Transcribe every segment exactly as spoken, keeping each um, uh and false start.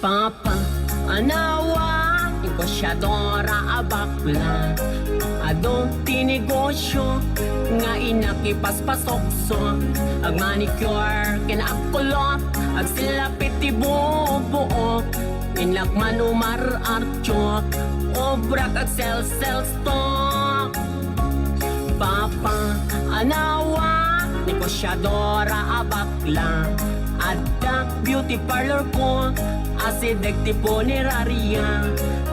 Papa, anawa, negosiadora a bakla. Adu ti negosio nga innak ipaspasukso. Agmanicure ken agkulot, agsilapit ti bubuok. Innak man umar-artiok, obrak agsel-sel stock. Papa, anawa, negosiadora a bakla. Adda beauty parlor ko, asideg ti punerarya.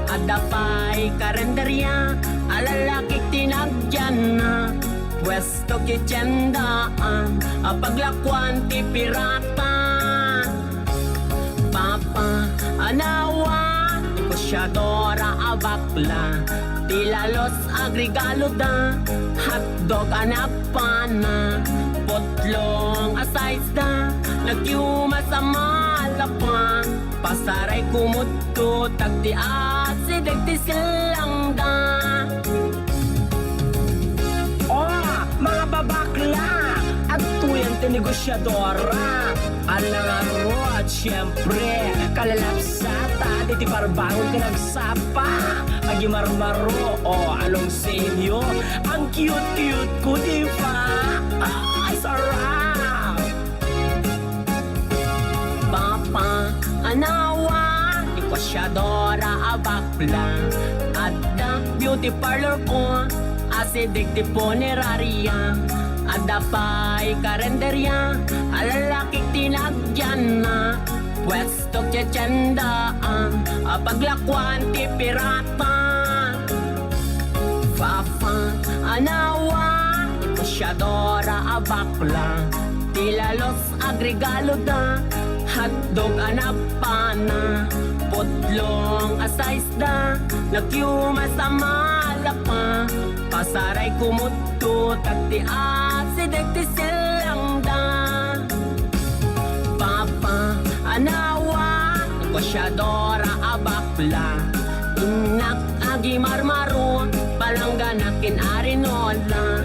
Adda pay karenderya, a lalaki ti nagyanna. Puesto ti tiendaan, a paglakuan ti pirata. Papa, anawa, negosiadora a bakla. Ti lalos agregaloda, hotdog a nagpana, putlong a size da, nagyumas a malapa, pasaray kumudto, tagti asideg ti silangda. Oh, mga babakla, adtoyen ti negosiadora. Ala ngarud, siyempre, kalalapsata, diti parbangon ken agsapa, agimarmaro, o, anong sa inyo? Ang cute-cute ko, di ba? Ah, sarap! Papa, anawa, negosiadora a bakla. Adda beauty parlor ko, asideg ti punerarya. Adda pay karenderya, a lalaki ti nagyanna. Puesto ti tiendaan, a paglakuan ti pirata. Papa, anawa, negosiadora a bakla. Ti lalos agregaloda, hotdog a nagpana, putlong a size da, nagyumas a malapa, pasaray kumudto, tagti asideg ti silangda. Papa, anawa, negosiadora a bakla. Innak agimarmaro, palanggana ken arinola.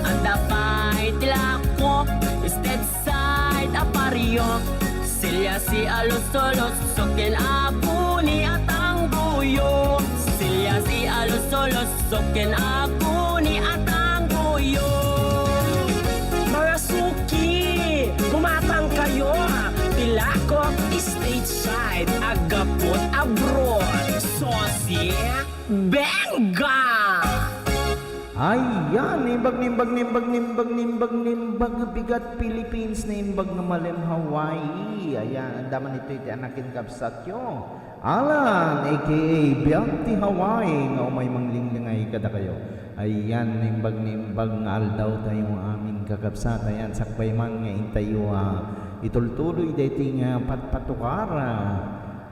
Adda pay ti lakok, state side a pariok. Siliasi a luso-luso ken aguni a tangguyo. Siliasi a luso-luso ken aguni a tangguyo. Mga suki, gumatang kayo. Ti lakok state side, aggapu't abroad. Sosi, benga! Ayan, naimbag, naimbag, naimbag, naimbag, naimbag, naimbag, bigat Philippines, naimbag nga Malem Hawaii. Ayan, andaman ito iti anak ken kabsatyo. Alan, A K A Biag ti Hawaii, nga umay manglinglingay kadakayo. Ayan, naimbag, naimbag nga aldaw tayo amin, kakabsat. Ayan, sakbay man nga intayo, ah, itultuloy daytoy nga patpatukar, ah,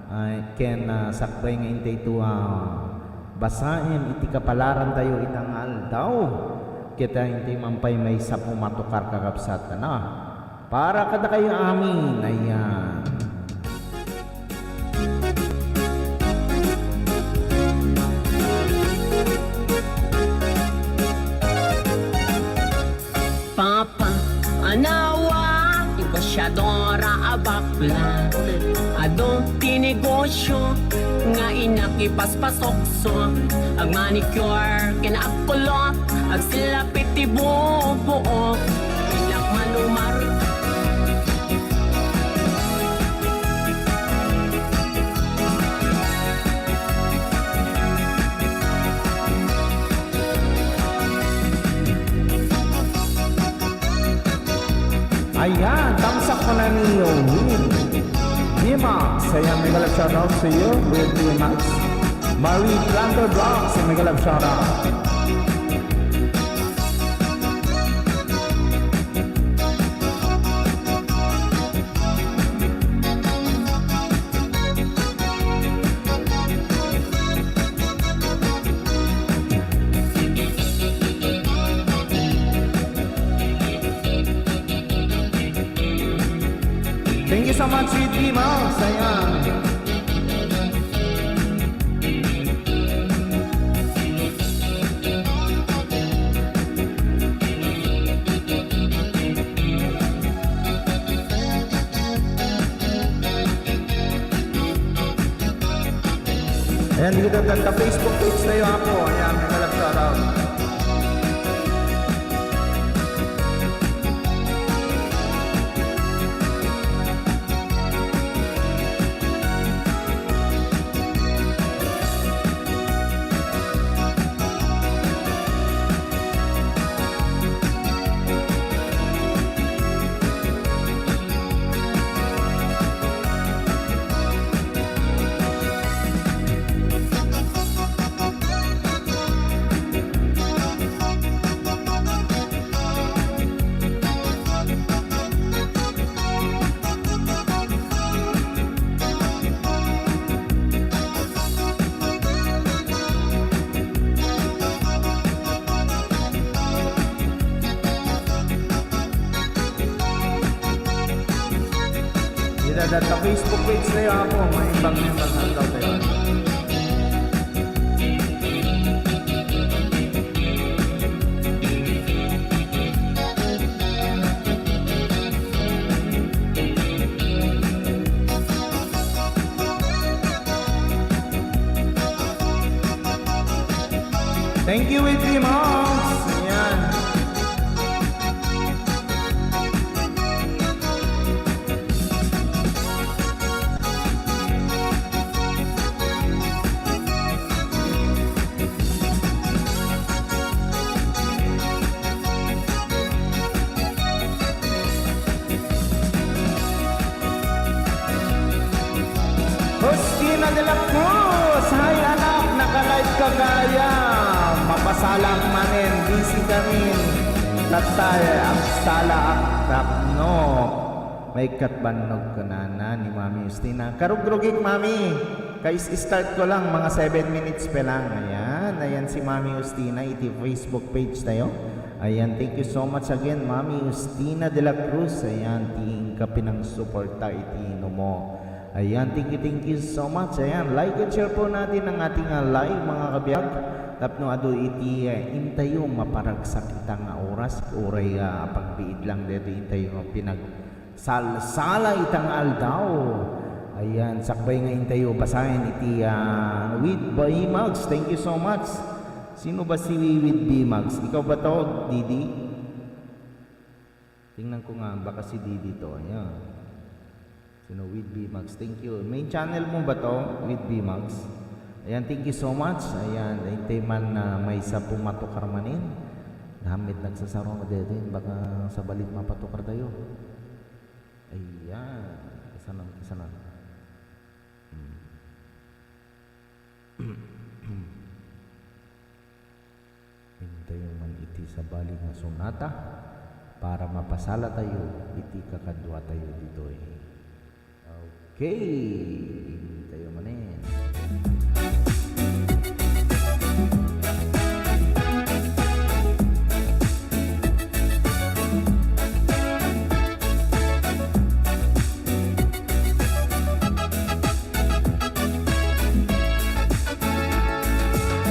ay, ken, ah, sakbay nga intay to, ah, basaen iti kapalaran tayo ita nga aldaw. Ket, ah, intay man pay maysa a matukar, kakabsat, na. Para kadakayo amin, ayan. Papa, anawa, negosiadora a bakla. Adu ti negosio nga innak ipaspasukso. Agmanicure ken agkulot, agsilapit ti bubuok. Innak man umar- Ayan, thumbs up ko na ni Win. Dimax, ayan, mega love shout out to you, Win Dimax. Marie Planter Vlogs, mega love shout out. Thank you so much, Sweet Dimax. Ayan. Ayan, dito ta, ta Facebook page tayo, Apo. Ayan, may kalab shout out. Dita, dita, Facebook page tayo, Apo. Maimbag-imbag na daw tayo. Thank you, Whitney Moms. Ayan. Justina de la Cruz, hi anak, naka-live ka kaya? Mapasalak manen, busy kami. Tatay, agsalaak tapno maikkat bannog kunana ni Mami Justina. Karugrugik, Mami. Ka-start ko lang, mga seven minutes pa lang. Ayan, ayan si Mami Justina iti Facebook page tayo. Ayan, thank you so much again, Mami Justina de la Cruz. Ayan, ti inka pinangsuporta iti inumo. Ayan, thank you, thank you so much. Ayan, like and share po natin ang ating, ah, live, mga kabiag. Tapno adu iti, ah, intayo maparagsak ita nga oras, uray, ah, pagbiit lang dito intayo nga pinag- Salsala ita nga aldaw. Ayan, sakbay nga intayo basaen iti, ah, with Bimags. Thank you so much. Sino ba si with Bimags? Ikaw ba to, Didi? Tingnan ko nga, baka si Didi to. Ayan. Sino with Bimags? Thank you. Main channel mo ba to, with Bimags? Ayan, thank you so much. Ayan, intay man na maysa pumatukar manen. Dami met nagsasarong dito. Baka sabali mapatukar tayo. Ayan. Kasanan, kasanan. Hmm. Intayo man iti sabali nga sonata para mapasala tayo iti kakadua tayo ditoy. Okay. Intayo manen.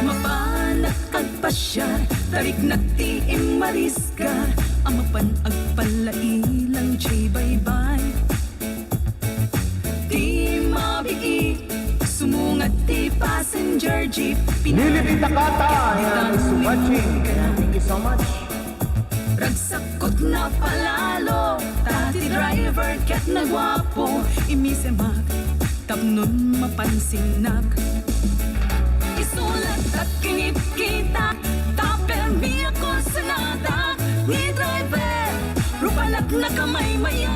Mapanak agpasiar, tariknak ti immariskar, a mapan agpalailang jay baybay. Ti mabiit, sumungat ti passenger jeep. Lilith Itakata, ayan, is watching. Ayan, thank you so much. Ragsakkot napalalo, ta ti driver ket naguapo, imisemak tapno mapansinnak. Isulat ta kinitkitak, ta permi a kursunadak, ni driver, rupanak nakamaymaya.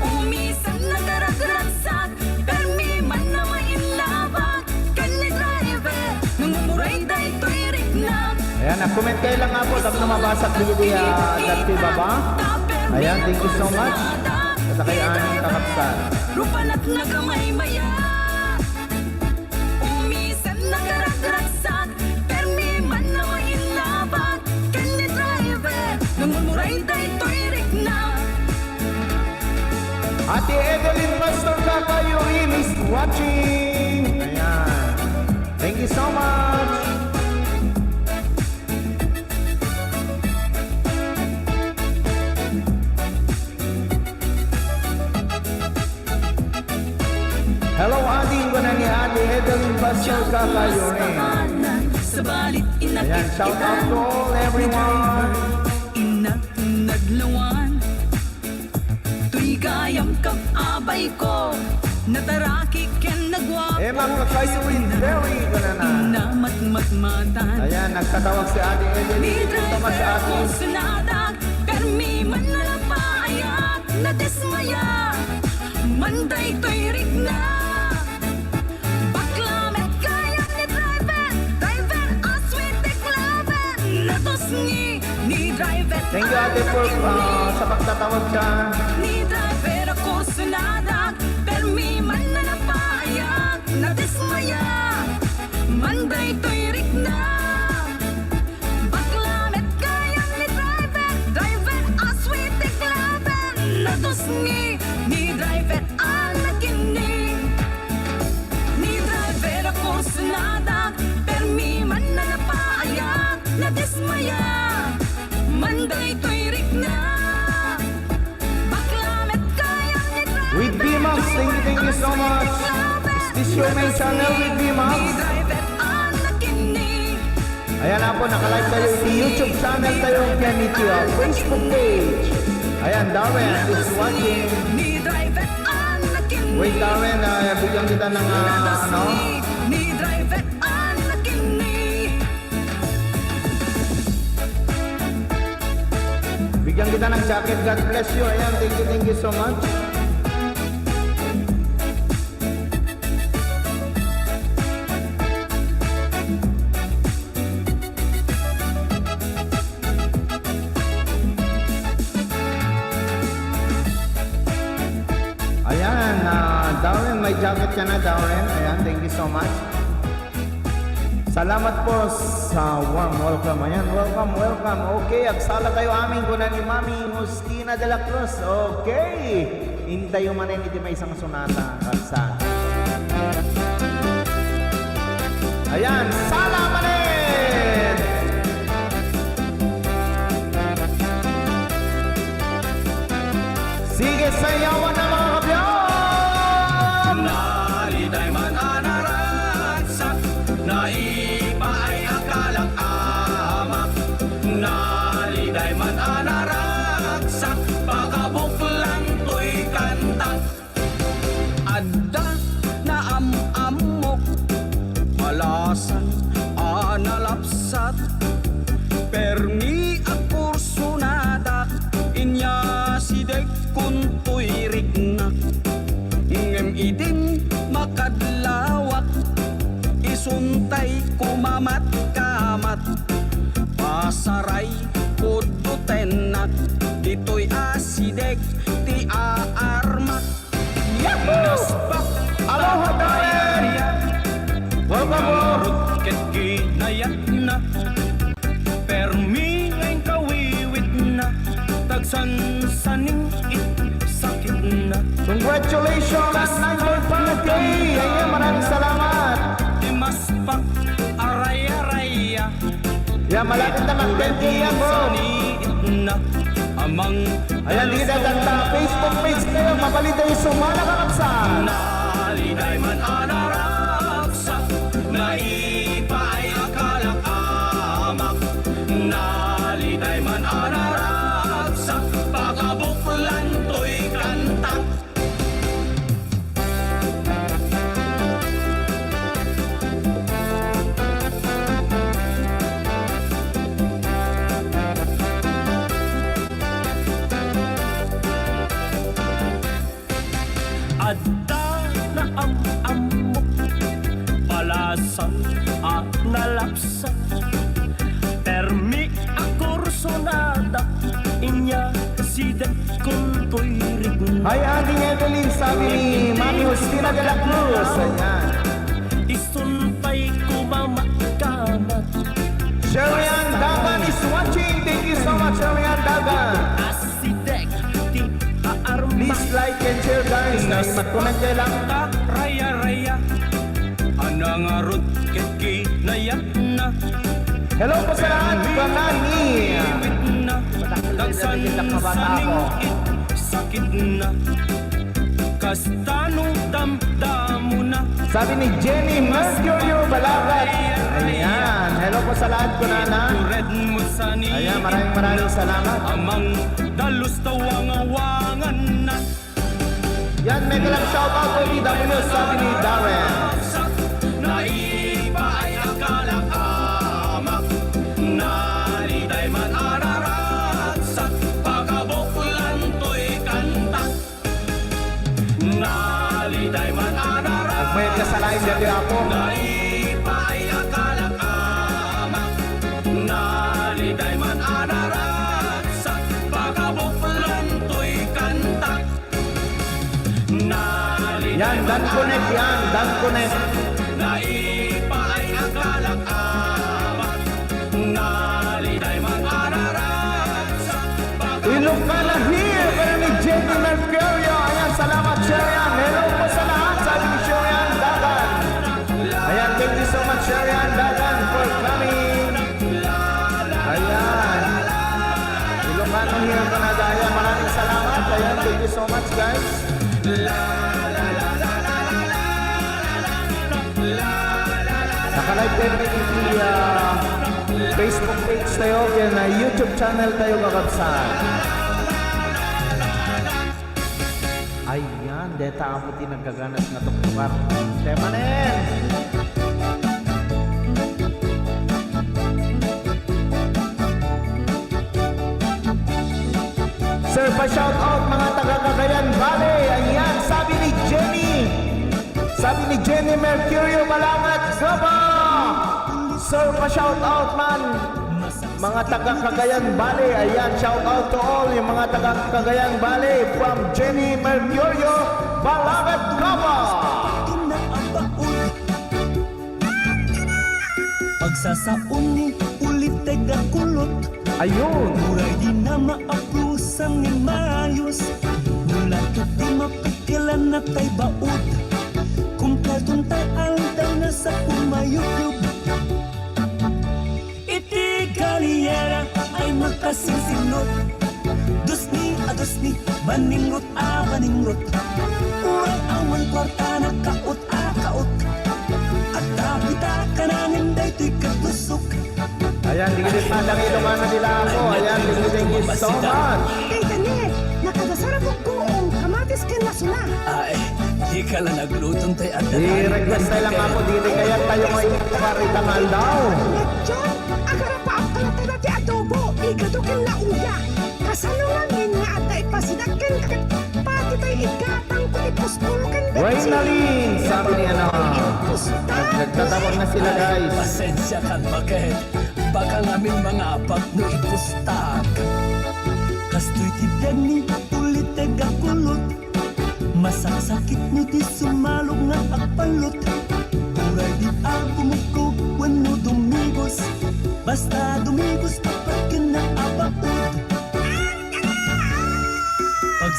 Umisan nakaragragsak, permi man a mainlabak, ken ni driver, nangumuray daytoy riknak. Ayan, nag-comment kayo lang nga po, tapno mabasa ko dito, ah, dati baba. Ayan, thank you so much. At saka yan, kakapsat. Rupanak nakamaymaya. Umisan nakaragragsak, permi man a mainlabak, ken ni driver, nangumuray daytoy riknak. Ate Evelyn Pastor Kakayurin is watching. Ayan. Thank you so much. Hello, Adi. Kuna ni Adi. Evelyn Pastor Kakayone. Ayan, shout out to all, everyone. Inadlawan. Tuy gayam kab abay ko, nataraki ken nagwapo. Emma Kakayone, very good na. Inamatmatmatan. Ayan, nagtatawag si Ate Evelyn. Ni driver sa atin. Ko sunadak, permi man nalapayak, nadismaya man daytoy rikna. Bakla met gayam ni driver, driver, aswitek laben. Natusngi ni driver. Thank you, Ate Purp, ah, sa pagtatawag dyan. Ni driver a kursunadak, permi man nalapayak, nadismaya man daytoy rikna. Bakla met gayam ni driver, driver, aswitek laben. Natusngi ni driver a nakinni. Ni driver a kursunadak, permi man nalapayak, nadismaya man daytoy rikna. Bakla met gayam ni driver. With B Max, thank you, thank you so much. Is this your main channel with B Max? Ni driver a nakinni. Ayan na po, naka-live tayo sa YouTube channel tayo, ken iti, ah, Facebook page. Ayan, Darren is watching. Wait, Darren, ah, bigyan kita ng, ah, ano? Bigyan kita ng jacket. God bless you. Ayan, thank you, thank you so much. Ayan, ah, Darren, may jacket ka na, Darren. Ayan, thank you so much. Salamat po sa warm welcome. Ayan, welcome, welcome. Okay, agsala tayo amin, kuna ni Mami Justina de la Cruz. Okay. Intayo manen iti maysa nga sonata, kabsat. Ayan, sala manen! Sige, sayawan na, mga kabiyak! Naliday man a naragsak, naipaay a kalak-amak. Naliday man a naragsak, pakabuklan toy kanta. Adda naam-ammok, balasan a nalapsat, permi a kursunadak, inyasidek kun toy riknak. Ngem idin makadlawak, isuntay kumamat-kamat, pasaray pudno tennak, ditoy asidek ti aarmak. Yahoo! Aloha, Darren! Welcome, bro! Ket kinayatna, permi nga inkawiwitna, tagsansaning it sakitna. Congratulations, Nine Bird Party! Ayan, maraming salamat! Imaspak, aray-araya. Ya, malapit na mag ten K yan, bro. Ayan, dito sa Facebook page kayo, mabalita yung sumala, kakabsat. Naliday man a naragsak, naipaay a kalak-amak. Naliday man a naragsak, pakabuklan toy kanta. Adda naam-ammok, balasan a nalapsat. Permi a kursunada, inyasidek kun toy riknak. Hi, Auntie Evelyn, sabi ni Mami Justina de la Cruz. Ayan. Isun pay kumamat-kamat. Sherry Ann Dagan is watching. Thank you so much, Sherry Ann Dagan. Asidek ti aarmak. Please like and share, guys. Nais mag-comment kayo lang. Raya-raya a nangarud ket kinayatna. Hello po sa lahat. Banani. Dagsan saning it sakitna. Kastano damdamona. Sa Sabi ni Jenny Mercurio Balagat. Ayan. Hello po sa lahat, kunana. Ayan, maraming, maraming salamat. Amang dalus tawangawangan na. Yan, mega love shoutout po, D W, sabi ni Darren. Naipaay a kalakamak, naliday man a naragsak, pakabuklan toy kanta. Naliday man a naragsak. Agmayat ka sa laing dati, Apo. Naipaay a kalakamak, naliday man a naragsak, pakabuklan toy kanta. Yan, Dan Connect yan, Dan Connect. Naipaay a kalakamak, naliday man a naragsak. Ilocana here, pero ni Jenny Mercurio. Ayan, salamat, Sherian. Hello po sa lahat, sabi ni Sherian Dagan. Ayan, thank you so much, Sherian Dagan, for coming. Ayan. Ilocano here, Canada. Ayan, maraming salamat. Ayan, thank you so much, guys. Naka-live tayo ngayon sa, ah, Facebook page tayo, ken, ah, YouTube channel tayo, kakabsat. Ayan, deta amo ti nagkaganat nga tuktukan. Tema nen. Sir, pa-shout out mga taga Cagayan Valley. Ayan, sabi ni Jenny. Sabi ni Jenny Mercurio Balangat, Gaba! Sir, pa-shout out man. Mga taga Cagayan Valley, ayan, shout out to all yung mga taga Cagayan Valley from Jenny Mercurio, Balagat, Cava. Kinaabaon. Pagsasaon ni ulit ti gakulot. Ayun. Uray di na maaprusan nga maayos. Nula ket di mapikkilan na tay baod. Kumpleton tay aldaw na sa pumayubyub. Iti galiera ay makasingsingot. Dusni a dusni, baningot a baningot. Uray awan kuarta na kaot a kaot. Adda pita kanangen daytoy ket tusok. Ayan, digidit na lang ilo nga na nila ako. Ayan, thank you, thank you so much. Kay kani, nakadasar a guggoong, kamatis ken lasona. Ay, di ka la nagluton tay adda. I-request na lang ako, diri kayat tayo nga itukar ita nga aldaw. Lechon, agarapaak kalata na ti adobo, igado ken lauya. Kasano ngamin nga adda ipasidak ken ket pati tay igatang ko ti puspul ken betsin. Raynalyn, sabi ni ano, pustak. Nagtatawag na sila, guys. Ay, pasensia kan, baket. Baka ngamin mangapak no ipustak. Kastoy ti biag ni ulit ti gakulot. Masaksakit no di sumalog nga agpallot. Uray di a gumuggo wenno dumigos. Basta dumigos, papakken na a baod.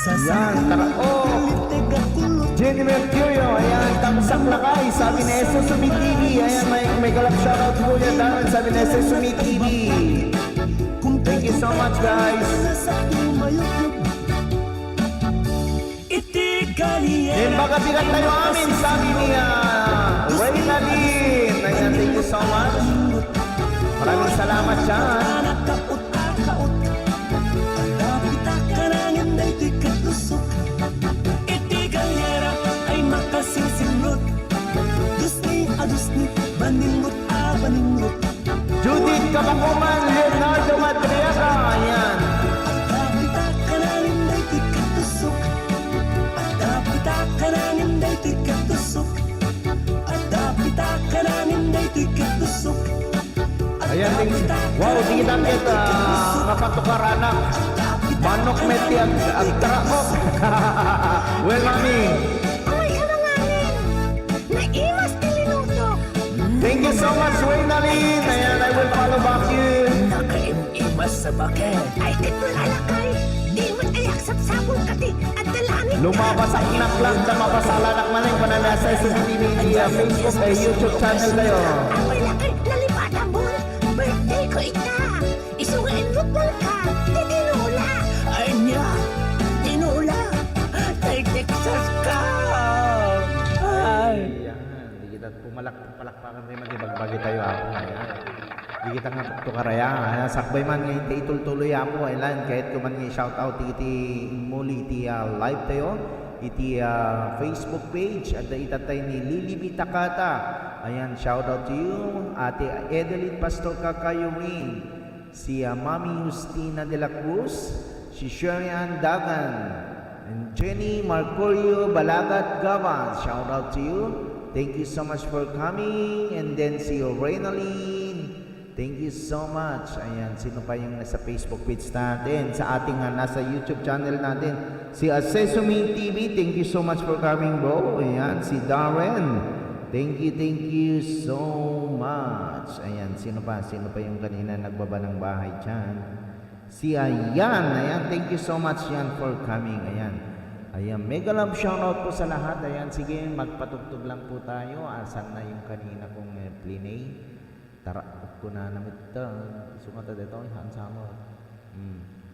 Yan, tara. Oh. Jenny Mercurio, ayan, tamsak na kay, sabi ni Jesus Sumi T V. Ayan, may, may galap shoutout po yan, Darren, sabi ni Jesus Sumi T V. Thank you so much, guys. Iti galiera. Imbaga bigat tayo amin, sabi ni, ah, Wayne Nadine. Ayan, thank you so much. Maraming salamat dyan. Nakaut-akaut. Adda pita kanangen daytoy ket tusok. Iti galiera ay makasingsingot. Dusni a dusni, baningot a baningot. Judith Kabakuman, Leonardo Madriaga, ayan. Adda pita kanangen daytoy ket tusok. Adda pita kanangen daytoy ket tusok. Adda pita kanangen daytoy ket tusok. Ayan, thank you. Wow, di kita kita, ah, mapatukar, anak. Manok met ti ag-, agtraok. Well, mami. Awan ka mangamin. Naimas ti linutok. Thank you so much, Wayne Alin. Ayan, I will follow back you. Nakaimas sa baket. Ay, ket wala lakay. Di met ayak sapsapul kati. Adda la amin. Lumabas ak nak lang, ta mapasalanak manen, pananasa sa T V, ah, Facebook, eh, YouTube channel tayo. Apay lakay, nalipatan mo. Birthday ko ita. Isu nga inutbol ka, ti tinola. Ania? Tinola? Tay Texas ka. Ay. Ayan. Pumalak-, palakpakan tayo, madi, bagbagi tayo, Apo, ayan. Di kita nga tuktukar, ayan. Ayan, sakbay man nga iti itultuloy, Apo, ayan, kayatko man nga i-shout out iti immuli iti, ah, live tayo, iti, ah, Facebook page, adda itatay ni Lily B. Takata. Ayan, shout out to you. Ate Edeline Pastor Kakayo Ring. Si, ah, Mami Justina de la Cruz, si Sherry Ann Dagan, and Jenny Marcorio Balagat Gabas, shout out to you. Thank you so much for coming. And then si Reynalyn, thank you so much. Ayan, sino pa yung nasa Facebook page natin? Sa ating, ah, nasa YouTube channel natin, si, ah, Sesame T V, thank you so much for coming, bro. Ayan, si Darren. Thank you, thank you so much. Ayan, sino pa? Sino pa yung kanina nagbaba ng bahay dyan? Si Ayan, ayan, thank you so much yan for coming. Ayan. Ayan, mega love shoutout po sa lahat. Ayan, sige, magpatugtog lang po tayo. Asan na yung kanina kong, eh, plinay? Tara, ko na namit ta. Sumata dito, hands up. Hmm.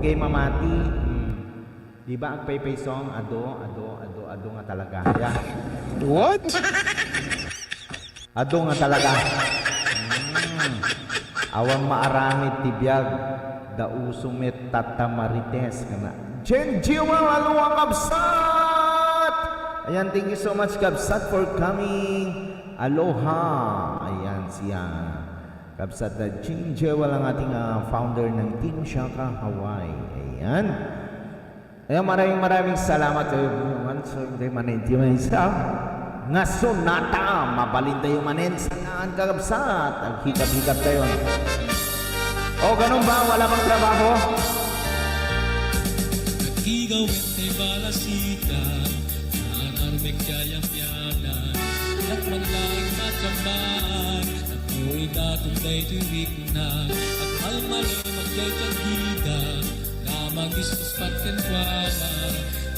Kay mamati, hmm. Di ba agpaypay song? Adu, adu, adu, adu nga talaga. Yeah. What? Adu nga talaga. Hmm. Awan maaramid ti biag. Dauso met Tata Marites. Kana. Jen Jewel, aloha, kabsat! Ayan, thank you so much, kabsat, for coming. Aloha. Ayan siya. Kabsat na Jing Jewel ang ating, ah, founder ng Team Shaka Hawaii. Ayan. Ayan, maraming, maraming salamat kayo naman. So, hindi man, hindi man isa. Nga sonata, mabalin tayo manen. Sanaan, kakabsat. Ang hikap-hikap tayo. O, ganun ba? Wala bang trabaho? Nagkigaw iti balasita, naan armek kayam Dakman laeng matsambaak, tapno idaton daytoy rikna. Agmalmalem, agdaydiay gida, nga mangistuspat kenkuana.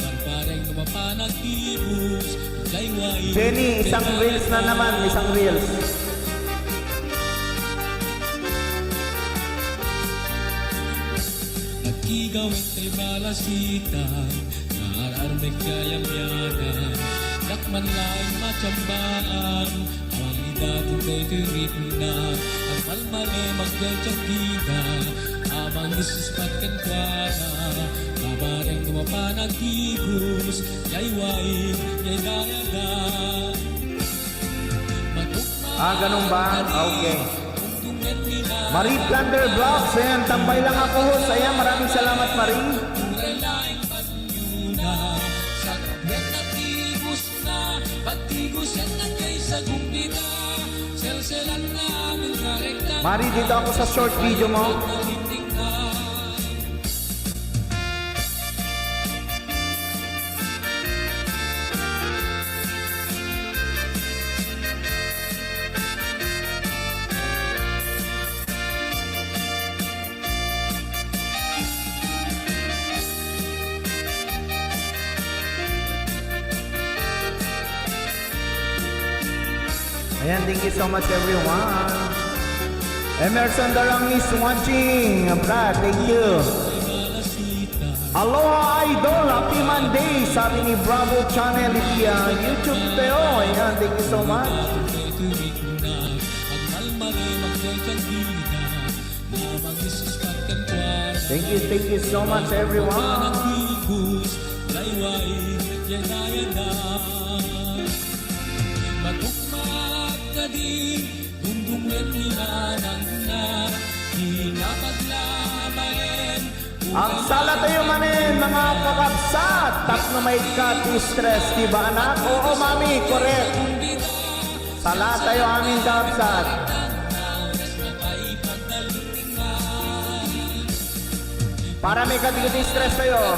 Barbareng no mapan agdibus, idiay wai. Jenny, isang reels na naman, isang reels. Nagkigaw iti balasita, nga ar-armek kayam yanan, dakman laeng matsambaak, awan idaton daytoy rikna, agmalmalem, agdaydiay gida, a mangistuspat kenkuana, barbareng no mapan agdibus, idiay wai, idiay dayada. Ah, ganun ba? Ah, okay. Marie Plunder Vlogs, ayan, tambay lang ako, host. Ayan, maraming salamat, Marie. Marie, dito ako sa short video mo. Ayan, thank you so much, everyone. Emerson Darang is watching. Abra, thank you. Aloha, Idol. Happy Monday, sabi ni Bravo Channel via YouTube Teo. Ayan, thank you so much. Thank you, thank you so much, everyone. Matukmag kadi, dungdung wen ni nanangna, di napaglabaen. Agsala tayo manen, mga kakabsat, tapno maikkat ti stress, di ba, anak? Oo, mami, correct. Sala tayo amin, kakabsat. Para maikkat ti stress tayo.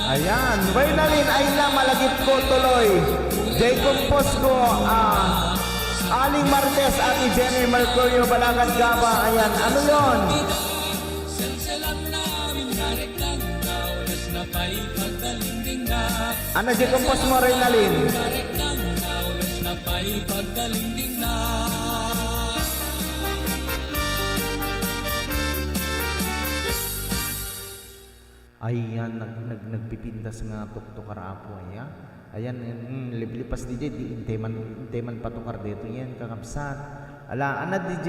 Ayan, Waynalin, ay na, malagip ko tuloy. Jacob Posco, ah, Aling Martes, Ate Jenny Mercurio, Balagan Gaba. Ayan, ano yon? Ano, Jacob Posco, Waynalin? Ayan, nag-, nag-, nagpipintas nga tuktukar, Apo, aya. Ayan, mm, liplipas D J, di, intay man, intay man patukar dito yan, kakabsat. Ala, ana D J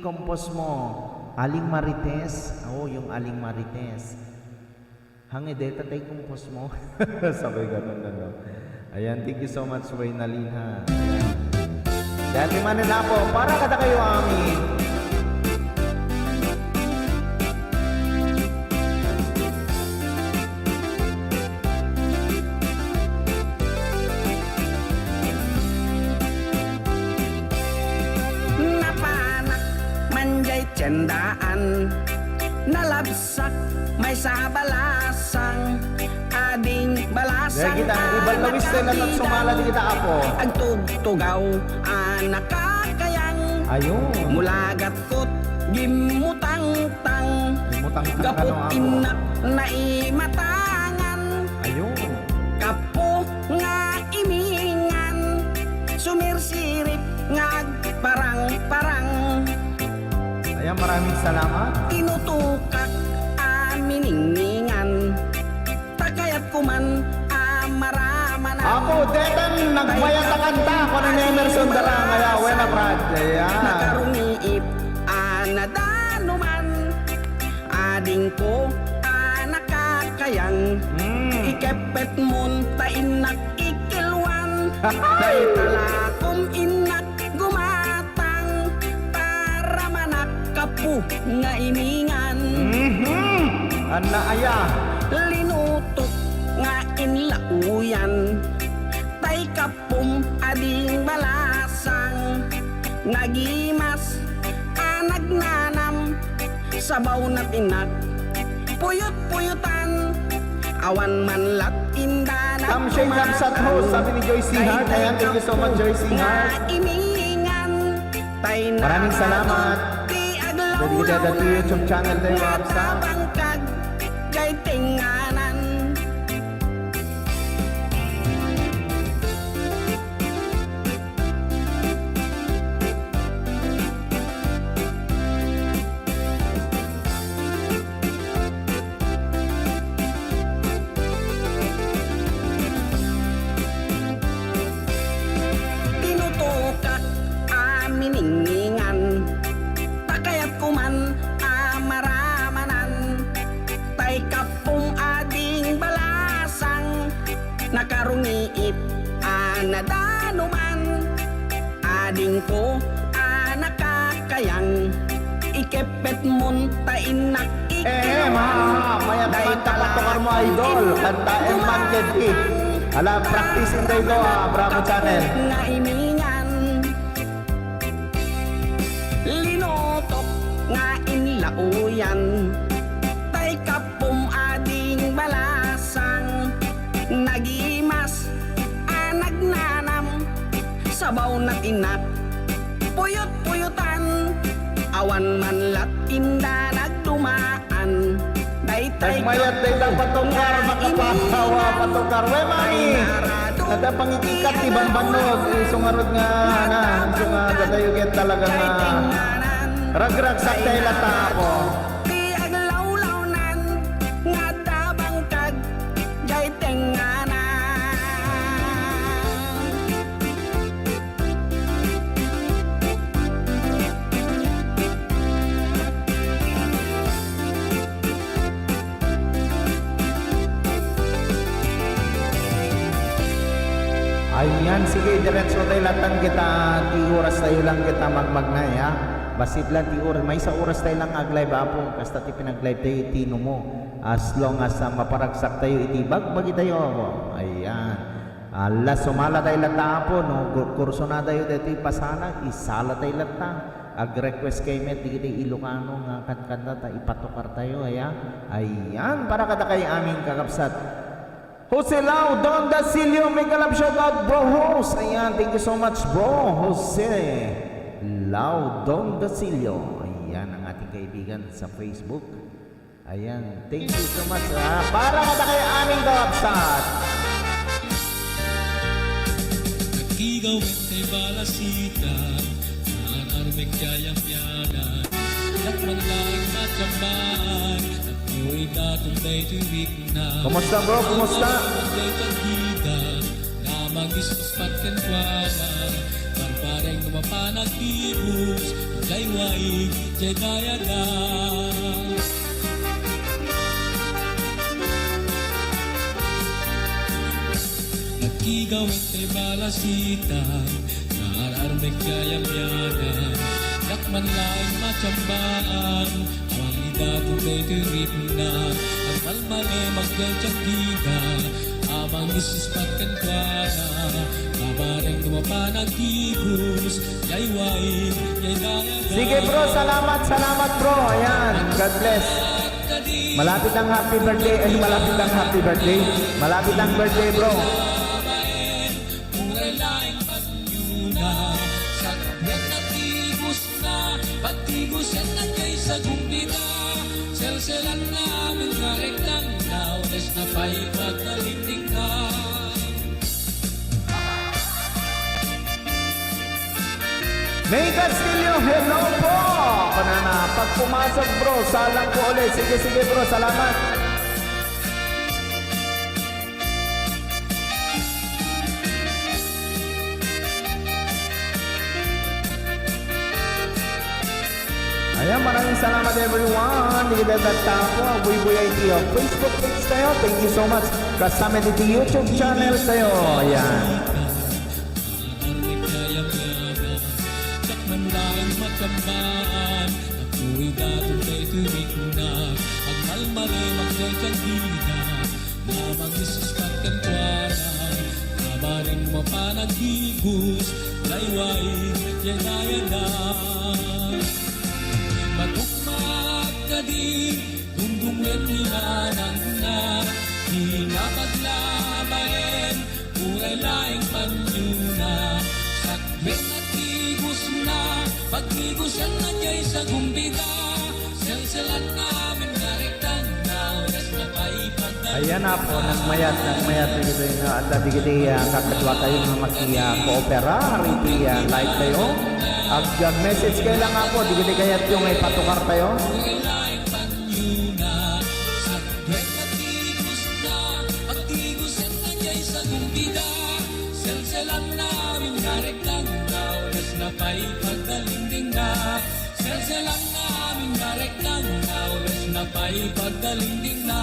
compose mo? Aling Marites? Oo, yung Aling Marites. Hangin, deta tay compose mo? Sabay ganun, ano? Ayan, thank you so much, Waynalin, ha. Dati man na po, para kada kayo, amin. Napanak manjay tiendaan, nalabsak maysa a balasang, ading balasang. Dahil kita, a ibal na wis, eh, nagkakita, sumala di kita, Apo. Agtugtugaw a nakakayang. Ayun. Mulagat ket gimmutangtang. Gimmutangtang. Gapu, ano, Apo? Innak naimatangan. Ayun. Gapu nga imingan, sumirsirip nga agparang-parang. Ay, Maraming salamat. Tinutokak a miningningan, ta kayatko man a maramanan. Apo, detang nagmayat a kanta, kuno ni Emerson Darangay, Wena Brad. Ayan. Nakarungiit a nadanuman, adingko a nakakayang. Mm. Ikeppetmon ta innak ikilwan. Dayta lakom innak gumatang, ta ramanak kapo nga imingan. Mhm. Anna aya? Linutok nga inlauyan, tay kappom a ding balasang. Nagimas a nagnanam, sabaw na tinak puyot-puyotan. Awan man lat indanak. Kamshay kamsat host, sabi ni Joyce Hart. Ayan, thank you so much, Joyce Hart. Nga imingan, tay Maraming salamat. Ti aglawlaw Dedicated to YouTube channel, Dave Rapsa. Nga tabangkag, jay tengnganan. Tinutokak a miningningan, ta kayatko man a maramanan, tay kappom a ding balasang, nakarungiit a nadanuman. Adingko a nakakayang, ikeppetmon ta innak ikilwan. Eh, ma, mayat man ta patukar mo, idol. Kanta, Emman Kedki. Ala, practice in the, ah, Bravo Channel. Nga imingan. Linutok nga inlauyan, tay kappom a ding balasang. Nagimas a nagnanam, sabaw na tinak, puyot-puyotan. Awan man lat inda nagdumaan. Daytay Nagmayat dayta patukar, makapasawa, patukar. We, mami, nata pangikikat ti banbannog, isu ngarud nga, na, isu nga datayo ket talaga nga ragragsak tay lata, apo. Ti aglawlawnan nga adda bangkag jay tengnganan. Ayan, sige, diretso tayo, latan kita, ti oras tayo lang kita magmagnay, ha? Basit lang ti oras, maysa oras tayo lang ag-live, apo, kasta ti pinag-live tayo, iti numo. As long as, ah, maparagsak tayo, iti bagbagi tayo, apo. Ayan. Ala, sumala tayo latta, apo, no? Gu-, kurso na tayo dito, ipasala, isala tayo latta. Ag-request kayo met, di kita Ilocano nga katkanta, ta ipatukar tayo, aya? Ayan, para kada kayo amin kakabsat. Jose Lau Don Dasilio, mega love shoutout, bro, host. Ayan, thank you so much, bro, Jose Lau Don Dasilio. Ayan, ang ating kaibigan sa Facebook. Ayan. Thank you so much, ha. Para kada kayo aming kakabsat. Nagkigaw iti balasita, naan-armek ti ayamyanan. Dakman laeng matiammaan, tapno idaton daytoy rikna. Kumusta, bro? Kumusta? Daytoy rikna, nga mangisispat kenkuana. Barbareng no mapan agdibus, jay waig, jay dayagan. Nagkigaw iti balasita, naan-armek ti ayamyanan, dakman laeng matiammaan, awan idaton daytoy rikna, agmalmalem agdaydiay dida, a mangisispat kenkuana, barbareng no mapan agdibus, jay waig, jay dayagan. Sige, bro, salamat, salamat, bro. Ayan, God bless. Malapit ang happy birthday. Ay, malapit ang happy birthday. Malapit ang birthday, bro. Uray laeng panyona, sakbet na tibus na, pagtibusen na kay sagumbida, selselan na amin nga rektandaw, es na pay pagtalingtingkan. May Castillo, hello po! Kunana, pag pumasok, bro, salang ko ulit. Sige, sige, bro, salamat. Ayan, maraming salamat, everyone. Dagiti tattao, buybuya iti Facebook page tayo. Thank you so much. Kasta met iti YouTube channel tayo. Ayan. Dak man laeng matambaan, apuy daton daytoy rikna, agmalmalimak daytoy dina, na mangisuspat kenkuana, kabarin mo panagigos, dayway, yadayada. Matukmak kadi, dungdungwen ni nanangna, di napaglabaen, uray laeng panyona. Sakbet a tigosna, pagtigosenna diay sagumbida, selselanna amin nga rektanggles, napay pagdalin. Ayan, Apo, nagmayat, nagmayat dagiti nga adda dagiti, ah, kakaduatayo nga maki-, ah, koopera, iti, ah, live tayo. Ag-, ag-message kayo lang, Apo, dagiti kayatyo nga ipatukar tayo. Yuna, sakbet a tigosna, pagtigosenna diay sagumbida, selselanna amin nga rektanggles, napay pagdalingdingna. Selselanna amin nga rektanggles, napay pagdalingdingna.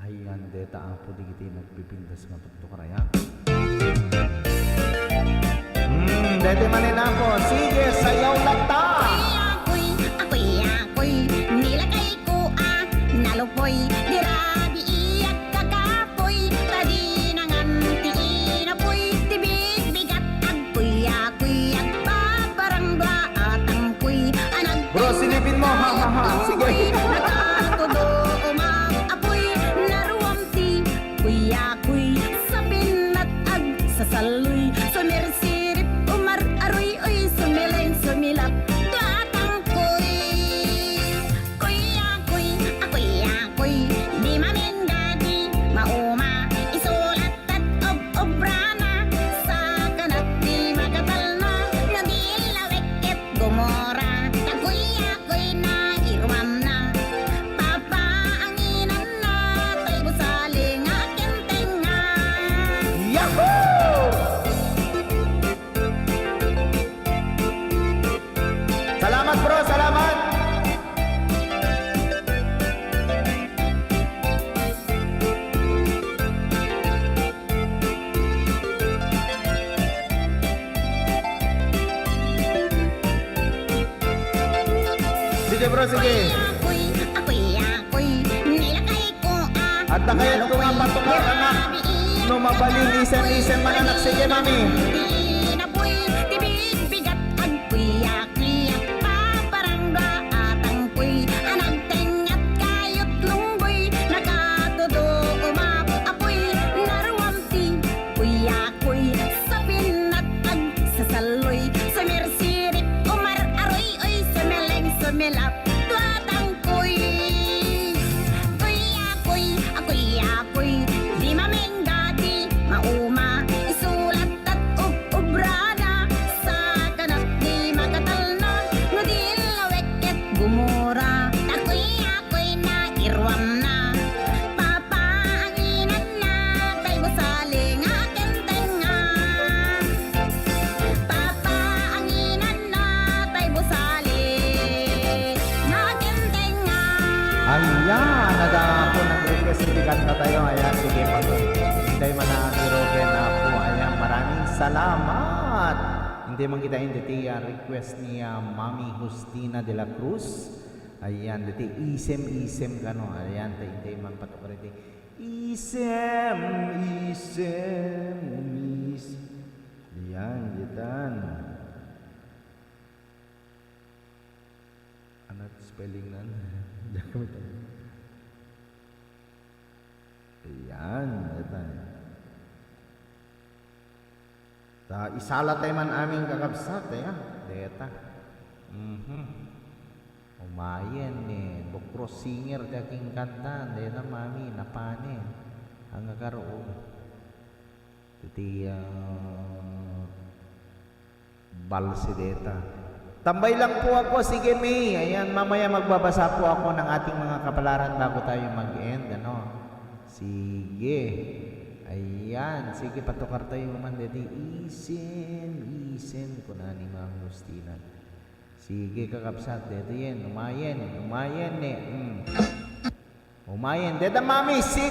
Ayan, deta, Apo, dagiti nagpipintas nga tuktukar, ayan. Hmm, deta manen, Apo. Sige, sayaw latta. Kuya, kuy, a, kuya, kuy, nilakay ko a nalupoy, di rabiiak kakapoy, ta di nangan ti inapoy, ti bigbigat, agkuya, kuy, agpaparang dua a tangkoy, a nag- Bro, silipin mo, ha, ha, ha. Sige. Nakatudo, umap-apoy, naruam ti kuyakoy, sapinat, agsasalloy, sumirsirip, umar-aroy, oy, sumileng, sumilap, dua tangkoy. Kuyakoy, a, kuyakoy, di mamingga, di mauma, isulat, tat ob-obrana, sakanak di makatalna, no di lawek ket gumora, ta kuyakoy na iruamna, papaanginanna, tay gusali nga akin tengnga. Yahoo! Salamat, bro. Salamat. Sige, bro, sige. Kuyakoy, a, kuyakoy, nilakay ko a. Adda kayatko nga patukar, anak. No mabalin, isem-isem man, anak. Sige, mami. Inapoy, ti bigbigat, agkuya-kuya, paparangga, atangkoy, a nagtengngat kayot lunggoy, nakatudo, umap-apoy, naruam ti kuyakoy, sapinat, agsasalloy, sumirsirip, umar-aroy, oy, sumeleng, sumelap, dua tangkoy. Kuyakoy, a, kuyakoy, di mamingga, di mauma, isulat, tat ob-obrana, sakanak di makatalna, no di lawek ket gumora, ta kuyakoy na iruamna, papaanginanna, tay gusali nga akin tengnga. Papaanginanna, tay gusali nga akin tengnga. Ayan, adda po nag-request iti kanta tayo. Ayan, sige, pag-, intay man na ni Rogen na po. Ayan, maraming salamat. Intay man kita, intay ti, ah, request ni, ah, Mami Justina de la Cruz. Ayan, dati isem-isem kano. Ayan, ta intay man patukar iti isem, isem, umis. Ayan, ditan. Anat spelling nan? Diak kami tayo. Ayan, ditan. Ta isala tayo man amin, kakabsat, aya. Deta. Mhm. Umayen ni Bukros Singer ti akinkanta, deta, mami, napanen. Ang kakaroon. Iti, ah, balse deta. Tambay lang po ako. Sige, May. Ayan, mamaya magbabasa po ako ng ating mga kapalaran bago tayo mag-end, ano? Sige. Ayan. Sige, patukar tayo man deti. Isim, isim, kuna ni Ma'am Justina. Sige, kakabsat, deta yen. Umayen, umayen, ne. Mm. Umayen. Deta, Mami, sige.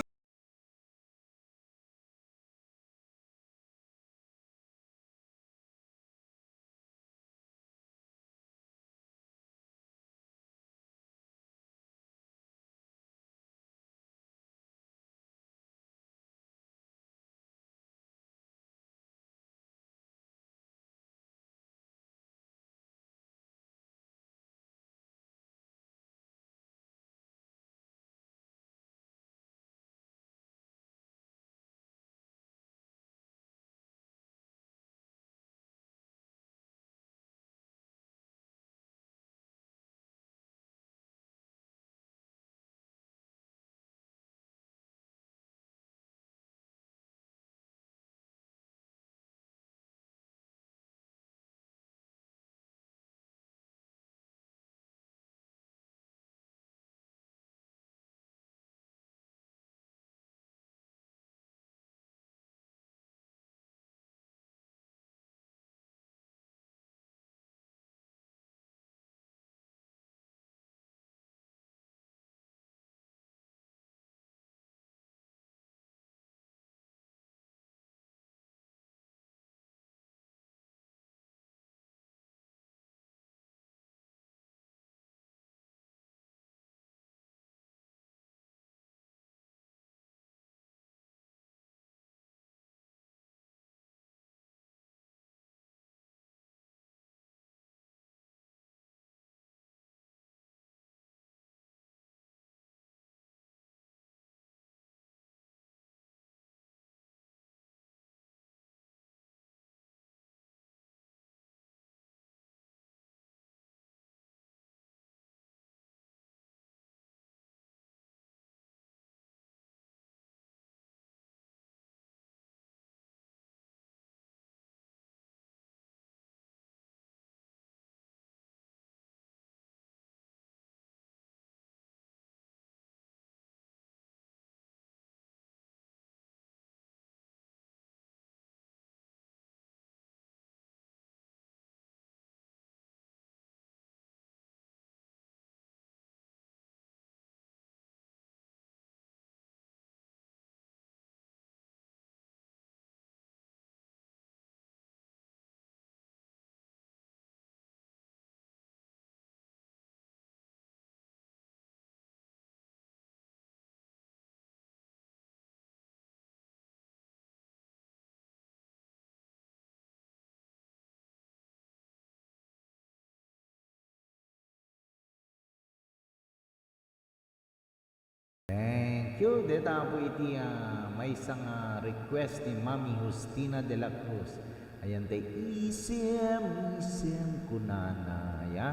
Thank you. Deta po iti, ah, maysa nga request ni Mami Justina de la Cruz. Ayan, tay isim, isim, kunana, ya.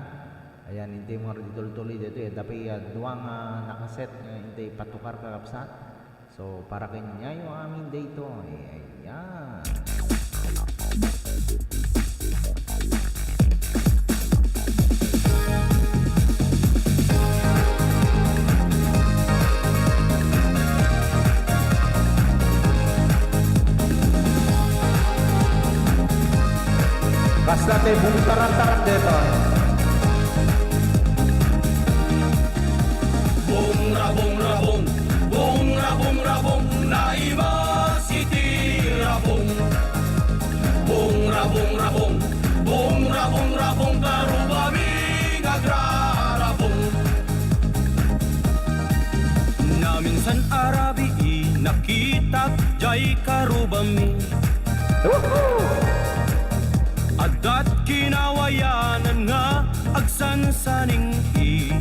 Ayan, intay mo nga tuloy-tuloy dito. Ita pay, ah, dua nga nakaset nga intay patukar, kakabsat. So, para kanyayo amin daytoy. Ayan. Kasta ti bungtaran-taran daytoy. Bung, rabung, rabung, bung, rabung, rabung, naimas iti rabung. Bung, rabung, rabung, bung, rabung, rabung, karubami nga agrarabung. Naminsan a rabii, nakitak jay karubami. Adda't kinawayanan nga agsansaning-i.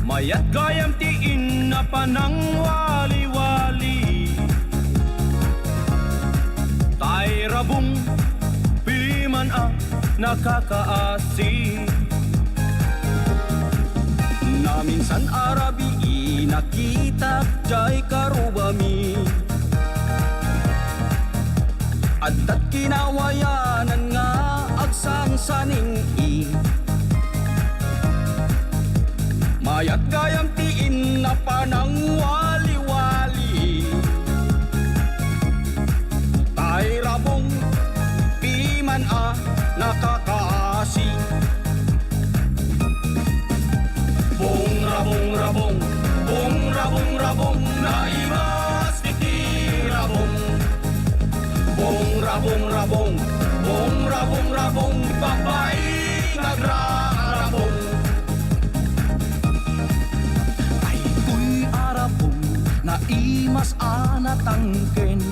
Mayat gayam ti inna panangwaliwali. Tay rabung, piman a nakakaasi. Naminsan a rabii, Nakitak jay karubami. Addat kinawayanan nga agsansaning-i. Mayat gayam ti inna panangwaliwali. Tay rabong, piman a nakakaasi. Bungra, bungra, bung, bungra, bungra, bung, naimas iti rabong. Bungra, bungra, bung, bungra, bungra, bung, babai nga agrarabong. Daytoy a rabong naimas a natangken.